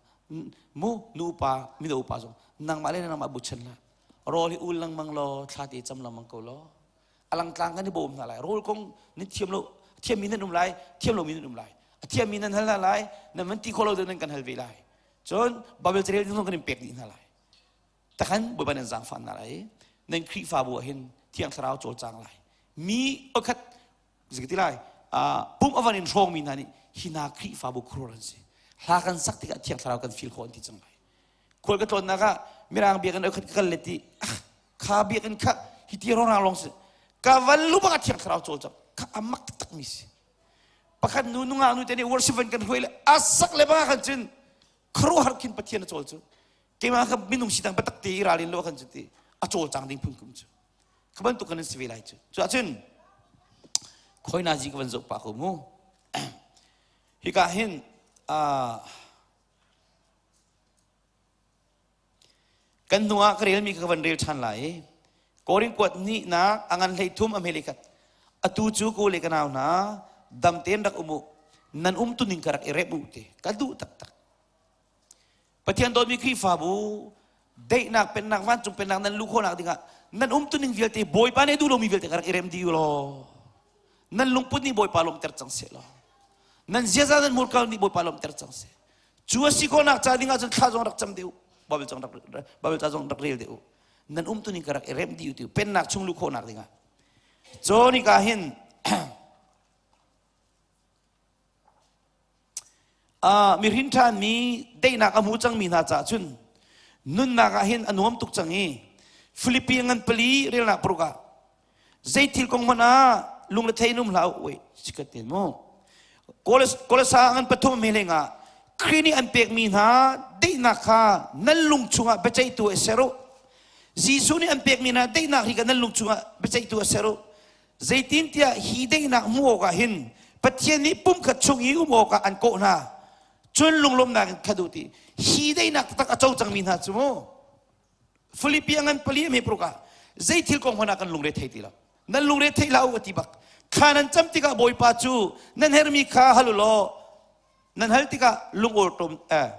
mu nu pa mino pa zong nangmah le nangmah buchan hlah. Rawl hi ul lengmang law thla te cam lengmang ko law alangtlang kan i bawm hna lai rawl kong nan thiam lo thiammi nan um lai thiam lomi nan um lai a thiammi nan hal hna lai nan van ti khawh lo nan kan hal ve lai cun Bible carel ding zong kan in pek dih hna lai takhan Bawipa nan zaangfah hna lai nan Khrihfabu ah hin Thiang Thlarau cawlcang lai mi pakhat zikati lai pum avan in hrawngmi hna nih hi hna Khrihfabu khuruar an si hla kan sak tikah Thiang Thlarau kan feel khawh an ti cang lai khual ka tlawnnak ah mirang biakinn khat ka kal le ti ah kha biakinn kha hi ti rorang lawng si ka van lu bak thiang thlarau cawl cang kha amak taktak mi si pakhat nu nungak nu te nih worship van kan hruai le asak le bang khan cun khuaruahhar khin pathian a cawl cu keimah kha minung si dang biatak te i ralin lo khan cu ti a cawl cang ding phun kum cu kha bantuk kan si ve lai cu cu ahcun khoi na ji ka van zoh pa ko mu hika hin Kan hnu ah ka relmi kha ka van rel ṭhan lai i Korin kuat hnihnak a ngan hlei thum a hmel i khat. Atu cu ka u le ka nau hna dam tein rak um u. Nan umtuning ka rak i rep u ti ka duh taktak. Pathian dawtmi Khrihfabu daihnak pennak vancung pennak nan luh khawhnak dingah nan umtuning vialte Bawipa nih a duh lomi vialte ka rak i rem dih u law nan lungput nih Bawipa lawmhter cang seh law nan ziaza nan hmurka nih Bawipa lawmhter cang seh Cu a si khawhnak ca ding ahcun thla zong rak cam deuh Bible zong rak Bible ca zong rak rel deuh nan um tuning ka rak i remh dih tu pennak chung luh khawhnak dingah Caw ka hin uh, mi hrin ṭhan mi daihnak a hmu cangmi hna caah cun nunnak ah hin a nuam tuk cang i Philippi ngan pali relnak paruk ah Zei thil kong hmanh ah lungrethei in um hlah u. Wait, chikat te mu. Kolasa ngan pathum me lengah Khrih nih an pekmi hna daihnak kha nan lung chungah biaceihtu a ser u. Jesuh nih an pekmi hna daihnak hi kha nan lung chungah biaceihtu a ser u. Zeitintiah hi daihnak hmuh awkah hin Pathian nih pumkhat chung i um awkah an kawh hna. Cun lunglawmnak in khat u ti. Hi daihnak taktak a co cangmi hna cu mu. Philippi ngan pali me pruk ah zei thil kong hmanh ah kan lungre thei ti lo nan lungre thei hlah u a ti bak thla nan cam tikah bawipa cu nan hermi kha hal u law nan hal tikah lungawl tom eh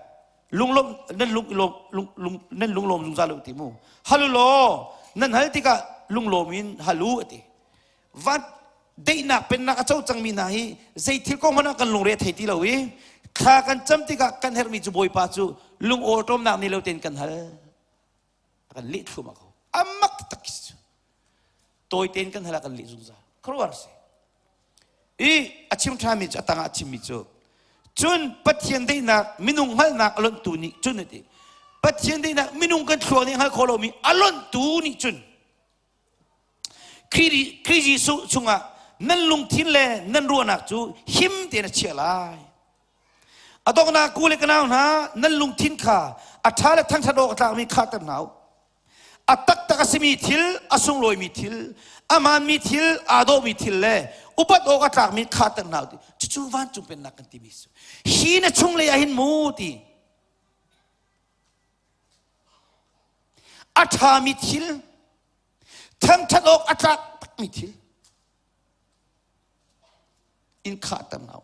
lunglom nan lung lom lung lung nan lunglawm zungzal u ti mu hal u law nan hal tikah lunglawm in hal u a ti van daihnak pennak a co cangmi hna hi zei thil kong hmanh ah kan lungre thei ti lo i thla kan cam tikah kan herhmi cu Bawipa cu lungawl ṭawmnak ni lo tein kan hal a kan leh thluahmah ko amak taktak khi cu tawi tein kan hal a kan leh zungzal khuaruahhar si i a chim ṭhami cu a tangah a chimmi cu cun Pathian daihnak minung hngalhnak a lonhtu nih cun a ti Pathian daihnak minung kan thluak nih hngal khawh lomi a lonhtu nih cun Khrih Jesuh chungah nan lungthin le nan ruahnak cu him tein a chiah lai. A donghnak ku le ka nau hna, nan lungthin kha a ṭha le thangṭhat awk a tlakmi khahter hna u. A taktak a simi thil, a sunglawimi thil, a hmaanmi thil, aa dawhmi thil le upat awk a tlakmi khahter hna u ti. Cucu vancung pennak kan timi cu. Hi na chunglei ah hin mu ti. A ṭhami thil, thangṭhat awk a tlak takmi thil in khahter hna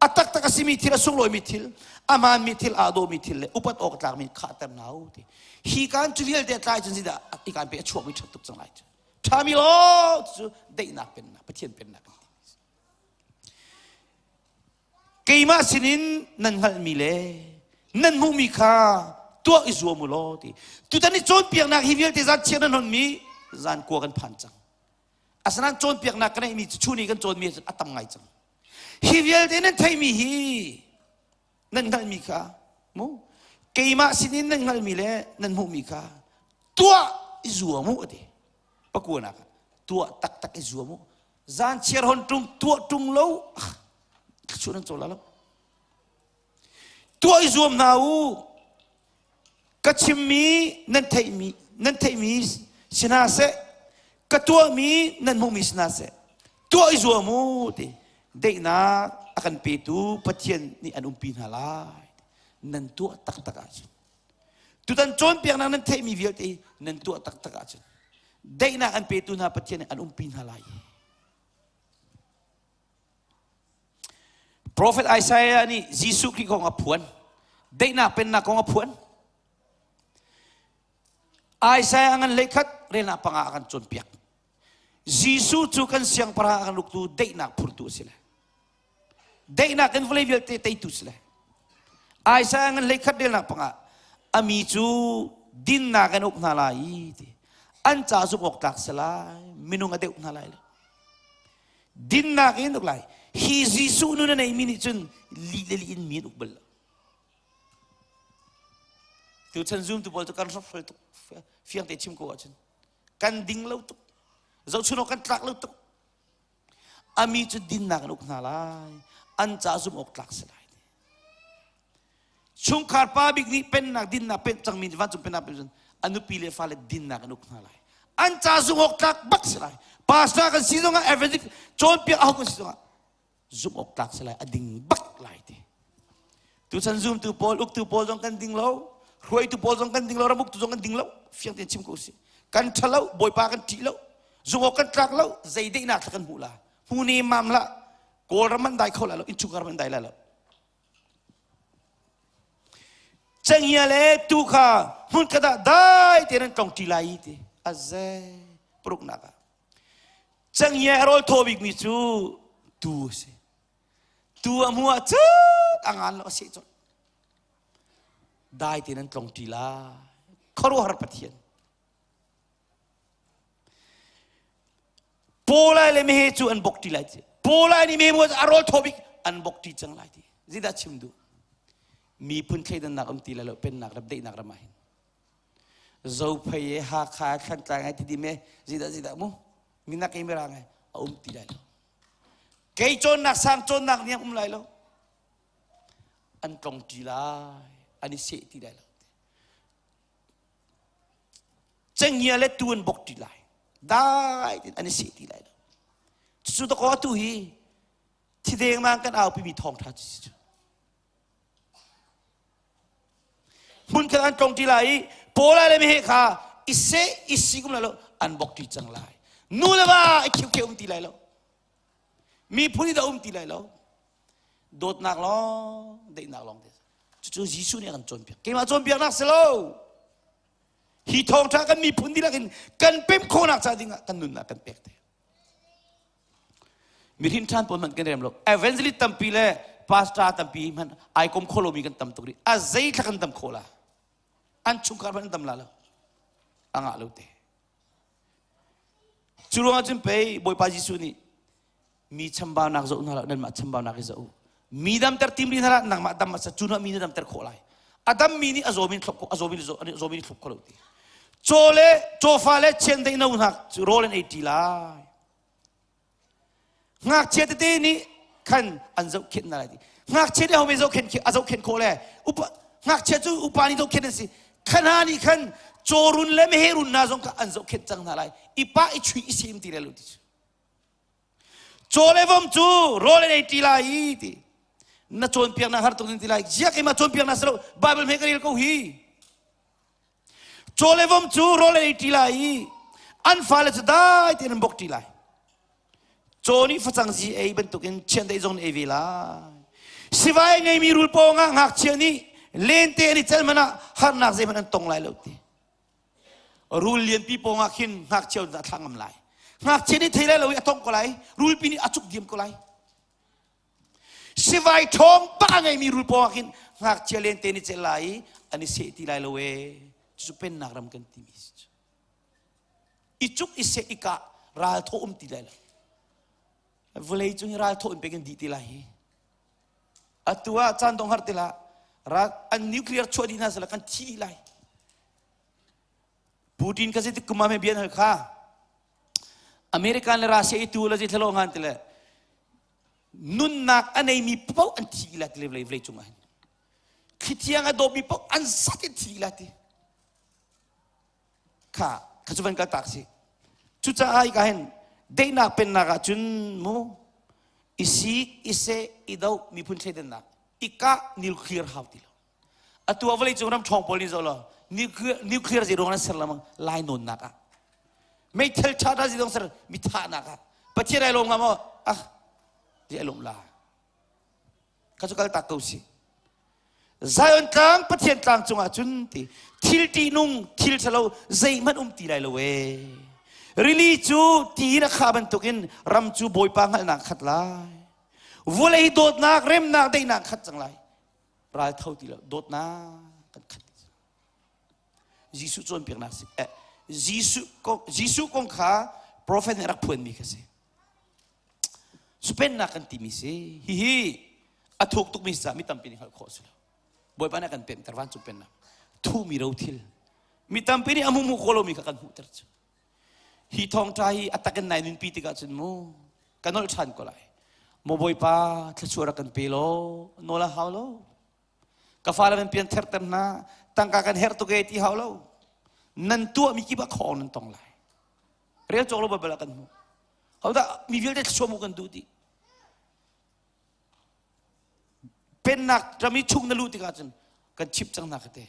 a taktak a simi thil a sunglawimi thil a hmaanmi thil aa dawmi thil le upat awk a tlakmi in khahter hna u ti hi kaan cu vialte a tlai cun zidah i kaan pe a chuakmi ṭhat tuk cang lai cu ṭhami law cu daihnak pennak Pathian pennak kan ti Keimah sinin nan hngalhmi le nan hmuhmi kha tuah i zuam u law ti. Tutan i cawnpiaknak hi vialte zan chiah nan honmi zan kua kan phan cang. Asinain cawnpiaknak ka neihmi cu chun i kan cawnmi a tam ngai cang. Hi vialte nan theihmi hi nan hngalhmi kha mu keimah sinin nan hngalhmi le nan hmuhmi kha tuah i zuam u a ti. Pakuanak ah tuah taktak i zuam u. Zan chiar hon ṭung tuah ṭung lo thluachuah nan co la lo. Tuah i zuam hna u. Ka chimmi nan theihmi nan theihmi si hna seh. Ka tuahmi nan hmuhmi si hna seh. Tuah i zuam u ti. Daihnak a kan petu Pathian nih an umpi hna lai. Nan tuah taktak ahcun. Tutan cawnpiaknak nan theihmi vialte nan tuah taktak ahcun daihnak an petu hna Pathian nih an umpi hna lai. Prophet Isaiah nih Jesuh Khrih kong a phuan. Daihnak pennak kong a phuan. Isaiah ngan leikhat relnak panga a kan cawnpiak. Jesuh cu kan siangpahrang a kan uktu daihnak phurtu a si le. Daihnak in vawlei vialte teitu si le. Isaiah ngan leikhat relnak panga a mi cu dinnak in uk hna lai i ti. An ca zumh awk tlak si lai, minung a deuh hna lai lo. Dinnak in uk lai. Hi Jesuh nun a neimi nih cun lih le lih in mi an uk bal lo. Tuchan zumtu pawl cu kan hrokhrol tuk fiang te chim ko ahcun kan ding lo tuk zohchun awk kan tlak lo tuk ami cu dinnak an uk hna lai an ca zumh awk tlak si lai chungkhar pa bik nih pennak dinnak pen cangmi vancung pennak pen a nupi le fale dinnak an uk hna lai an ca zumh awk tlak bak si lai pastor kan si zongah evangelist cawnpiak aho kan si zongah zumh awk tlak si lai a ding bak lai ti tuchan zumtu pawl uktu pawl zong kan ding lo hruaitu pawl zong kan ding lo ramuktu zong kan ding lo fiang tein chim ko si kan ṭhalo bawipa kan ṭih lo zumh awk kan tlak lo zei deihnak thla kan hmuh la hmu ne mam la kawlram an dai kho lai lo innchungkhar an dai lai lo Cenghngia le tu kha hmunkhat ah dai tein an tlong ṭi lai ti a ze paruknak ah Cenghngia a rawl thaw bikmi cu tu a si. Tu a hmuh ah cun a ngan lo a seh colh. Dai tein an tlong ṭi lai. Khuaruahhar Pathian. Pawlai le meheh cu an bok ṭi lai ti. Pawlai nih meheh a rawl thaw bik an bok ṭi cang lai ti. Zeidah chim duh? Miphun thleidannak um ti lai lo pennak ram daihnak ram ah hin. Zophei e Hakha Thlantlang e Tidim e zeidah zeidah mu minak e mirang e a um ti lai lo. Kei cawnnak sang cawnnak nih um lai lo. An tlong ṭi lai, an i seh ti lai lo. Cenghngia le tu an bok ṭi lai. Dai tin an i seh ti lai lo. Cucu dakaw atu hi thidengmang kan aupimi thawngṭha cu si cu. Hmunkhat an tlong ṭi lai i Paul le meheh kha i seh i si kum lai lo an bok ṭi cang lai. Nu le va i khiu um ti lai lo. Miphun i dah um ti lai lo. Dawtnak lawng, daihnak lawng te. Cucu Jesuh nih a kan cawnpiak. Keimah cawnpiaknak si lo. Hi thawngṭha kan miphun dihlak in kan pem khawhnak ca dingah kan nunnak kan pek te. Mirin ṭhan pawl hmanh kan rem lo. Evangelist tampi le pastor tampi hmanh ai kom kho lomi kan tam tuk rih. A zei thla kan tam kho la. An chungkhar hmanh an tam la lo. A ngah lo te. Cu ruangah cun pei Bawipa Jesuh nih mi chambaunak zoh hna lo nanmah chambaunak i zoh u. Mi damter tim rih hna hlah nangmah dam a cu mi na damter khawh lai. A dammi nih a zawmi thlop a zawmi zawmi nih thlop kho lo ti. Caw le cawfa le chiandeih no hna cu rawl an ei ṭi lai. Ngakchia tete nih khan an zohkhenh hna lai ti. Ngakchia nih ahohmanh zohkhenh a zohkhenh khawh le upa ngakchia cu upa nih zohkhenh an si. Kha hna nih khan cawrun le meheh hna zong kha an zohkhenh cang hna lai. I pah i chuih i sem ti le lo ti cu. Caw le vom cu rawl an ei ṭi lai i ti. Na cawnpiaknak har tuk in ti lai. Ziah keimah cawnpiaknak si lo. Bible hme ka rel ko hi. Caw le vom cu rawl an ei ṭi lai i an fale cu dai tein an bok ṭi lai. Caw nih facang zi ei bantukin chiandeih zong nih ei ve lai. Sivai a ngeimi rul pawngah ngakchia nih lente an i celh hmanh ah harnak zeihmanh an tong lai lo ti. Rul lianpi pawngah khin ngakchia a thla ngam lai. Ngakchia nih thei lai lo i a tong ko lai. Rulpi nih a cuk diam ko lai. Sivai ṭhawng bak a ngeimi rul pawngah khin ngakchia lente nih celh lai i an i seh ti lai lo ee. Cucu pennak ram kan timi si cu. I cuk i seh i kah ral thawh um ti lai lo. Vawlei cung i ral thawh in pek in dih ti lai hi. Atu ah caan dong har ti lah ral an nuclear chuah dih hna sala kan thi dih lai. Putin ka zeitik kum ah bia hal kha. American le Russia i tu la zei thlalo ngan ti le nunnak a neimi paoh an thi la ti le vlei vlei cungah hin thlithiang a dawpmi paoh an zat in thi la ti kha kha cu van kal tak si. Cucaah hika hin daihnak pennak ah cun mu i sik, i seh, i doh, miphun thleidannak, i kah nuclear hau ti lo. Atu ah vawleicung ram ṭhawng pawl nih zoh law nuclear, nuclear zei ruang an ser lengmang lainawnnak ah. Meithal ṭha ṭha zei ser mi thahnak ah. Pathian ai lawm hnga maw? Ah, zei ai lawm la. Kha cu kal tak ko si. Zion tlang Pathian tlang cungah cun ti thil ṭihnung thil ṭhalo zeihmanh um ti lai lo ee. Rili cu ti in a khah bantukin ram cu Bawipa hngalhnak khat lai. Vawlei dawtnak remnak daihnak khat cang lai. Ral tho ti lo dawtnak kan khat. Jesuh cawnpiaknak si. Eh, Jesuh kong Jesuh kong kha prophet nih rak phuanmi kha si. Pennak kan timi si. Hihi a thuk tukmi si caah mi tampi nih hngalh khawh a si lo. Bawipa nih a kan pemter vancung pennak. Thumi rothil. Mi tampi nih a hmu khawh lomi kha kan hmuhter cu. Hi thawngṭha hi a tak in nai nunpi tikah cun mu ka nolh ṭhan ko lai. Maw Bawipa thluachuah rak kan pe law nawl a hau lo. Ka fale nan pian therter hna tangka kan herh tuk e ti hau lo. Nan tuahmi kip ah khawng nan tong lai. Rel cawk lo bal ah kan hmuh. Hodah mi vialte thluachuah mu kan duh dih. Pennak ram i chung na luh tikah cun kan chip cang hna ka te.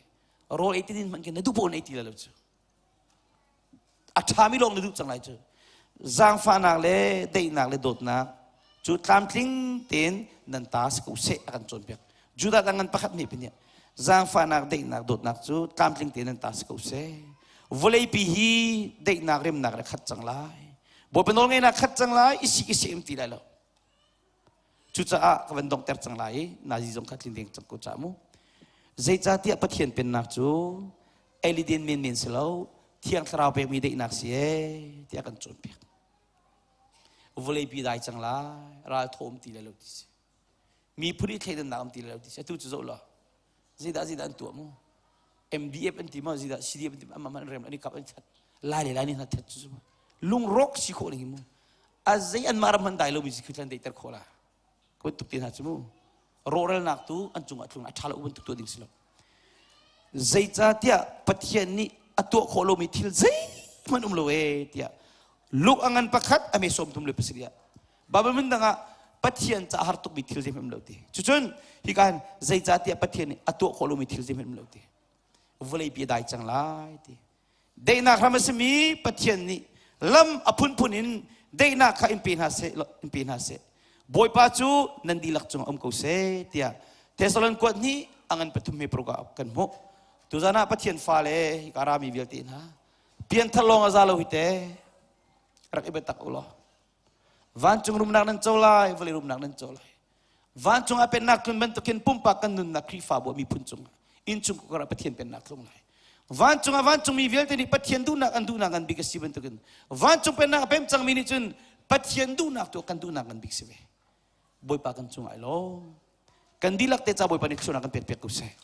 Rawl ei ti din hmanh khin na duh paoh na ei ti lai lo cu. A ṭhami lawng na duh cang lai cu. Zaangfahnak le daihnak le dawtnak cu tlamtling tein nan ta si ko seh a kan cawnpiak. Judah dang ngan pakhat nih pin zaangfahnak daihnak dawtnak cu tlamtling tein nan ta si ko seh. Vawleipi hi daihnak remnak le khat cang lai. Bawipa nawlngeihnak khat cang lai, i sik i sem ti lai lo. Cucaah ka van donghter cang lai i nazi zong kha tlin deng cang ko ca mu. Zeicahtiah Pathian pennak cu eilidin menmen si lo, Thiang Thlarau pekmi daihnak si ee tiah kan cawnpiak. Vawleipi dai cang lai, ral thawm ti lai lo ti si. Miphun i thleidannak um ti lai lo ti si. Atu cu zoh law, zeidah zeidah an tuah mu. MDF an ti maw zeidah CDF an ti maw an rem an i kap an that. Lai le lai nih hna that cu lungrawk si khawh ning mu. A zei an mah ram hmanh dai lomi si khi thlan deihter khawh la. Ka bantuk te hna cu mu. Rawhralnak tu an cungah tlung a ṭha lo bantuk tuah ding si lo. Zeicahtiah Pathian nih a tuah khawh lomi thil zeihmanh um lo ee tiah Luke a ngan pakhat a me 37 ah Bible min dang ah Pathian ca har tukmi thil zeihmanh um lo ti. Cucun hika hin zeicahtiah Pathian nih a tuah khawh lomi thil zeihmanh um lo ti. Vawlei pi a dai cang lai ti. Daihnak hram a simi Pathian nih lam a phunphun in daihnak kha in pe hna seh, in pe hna seh. Bawipa cu nan dihlak cungah um ko seh tiah Thessalon kuat hnih a ngan pathum he paruk ah kan hmuh. Tuzan ah Pathian fale hika rami vialte hna pianthar lawng a za lo hi te rak i biatak u law Vancung rumnak nan co lai, vawlei rumnak nan co lai. Vancung ah pennak tlun bantukin pumpak kan nunnak Khrihfabu miphun cungah innchungkhar ah Pathian pennak tlung lai. Vancung ah vancungmi vialte nih Pathian duhnak an duhnak ngan bik a si bantukin vancung pennak a pem cangmi nih cun Pathian duhnak tu kan duhnak ngan bik si ve. Bawipa kan cungah ai lawm. Kan dihlak te ca Bawipa nih thluachuahnak kan pek piak ko seh.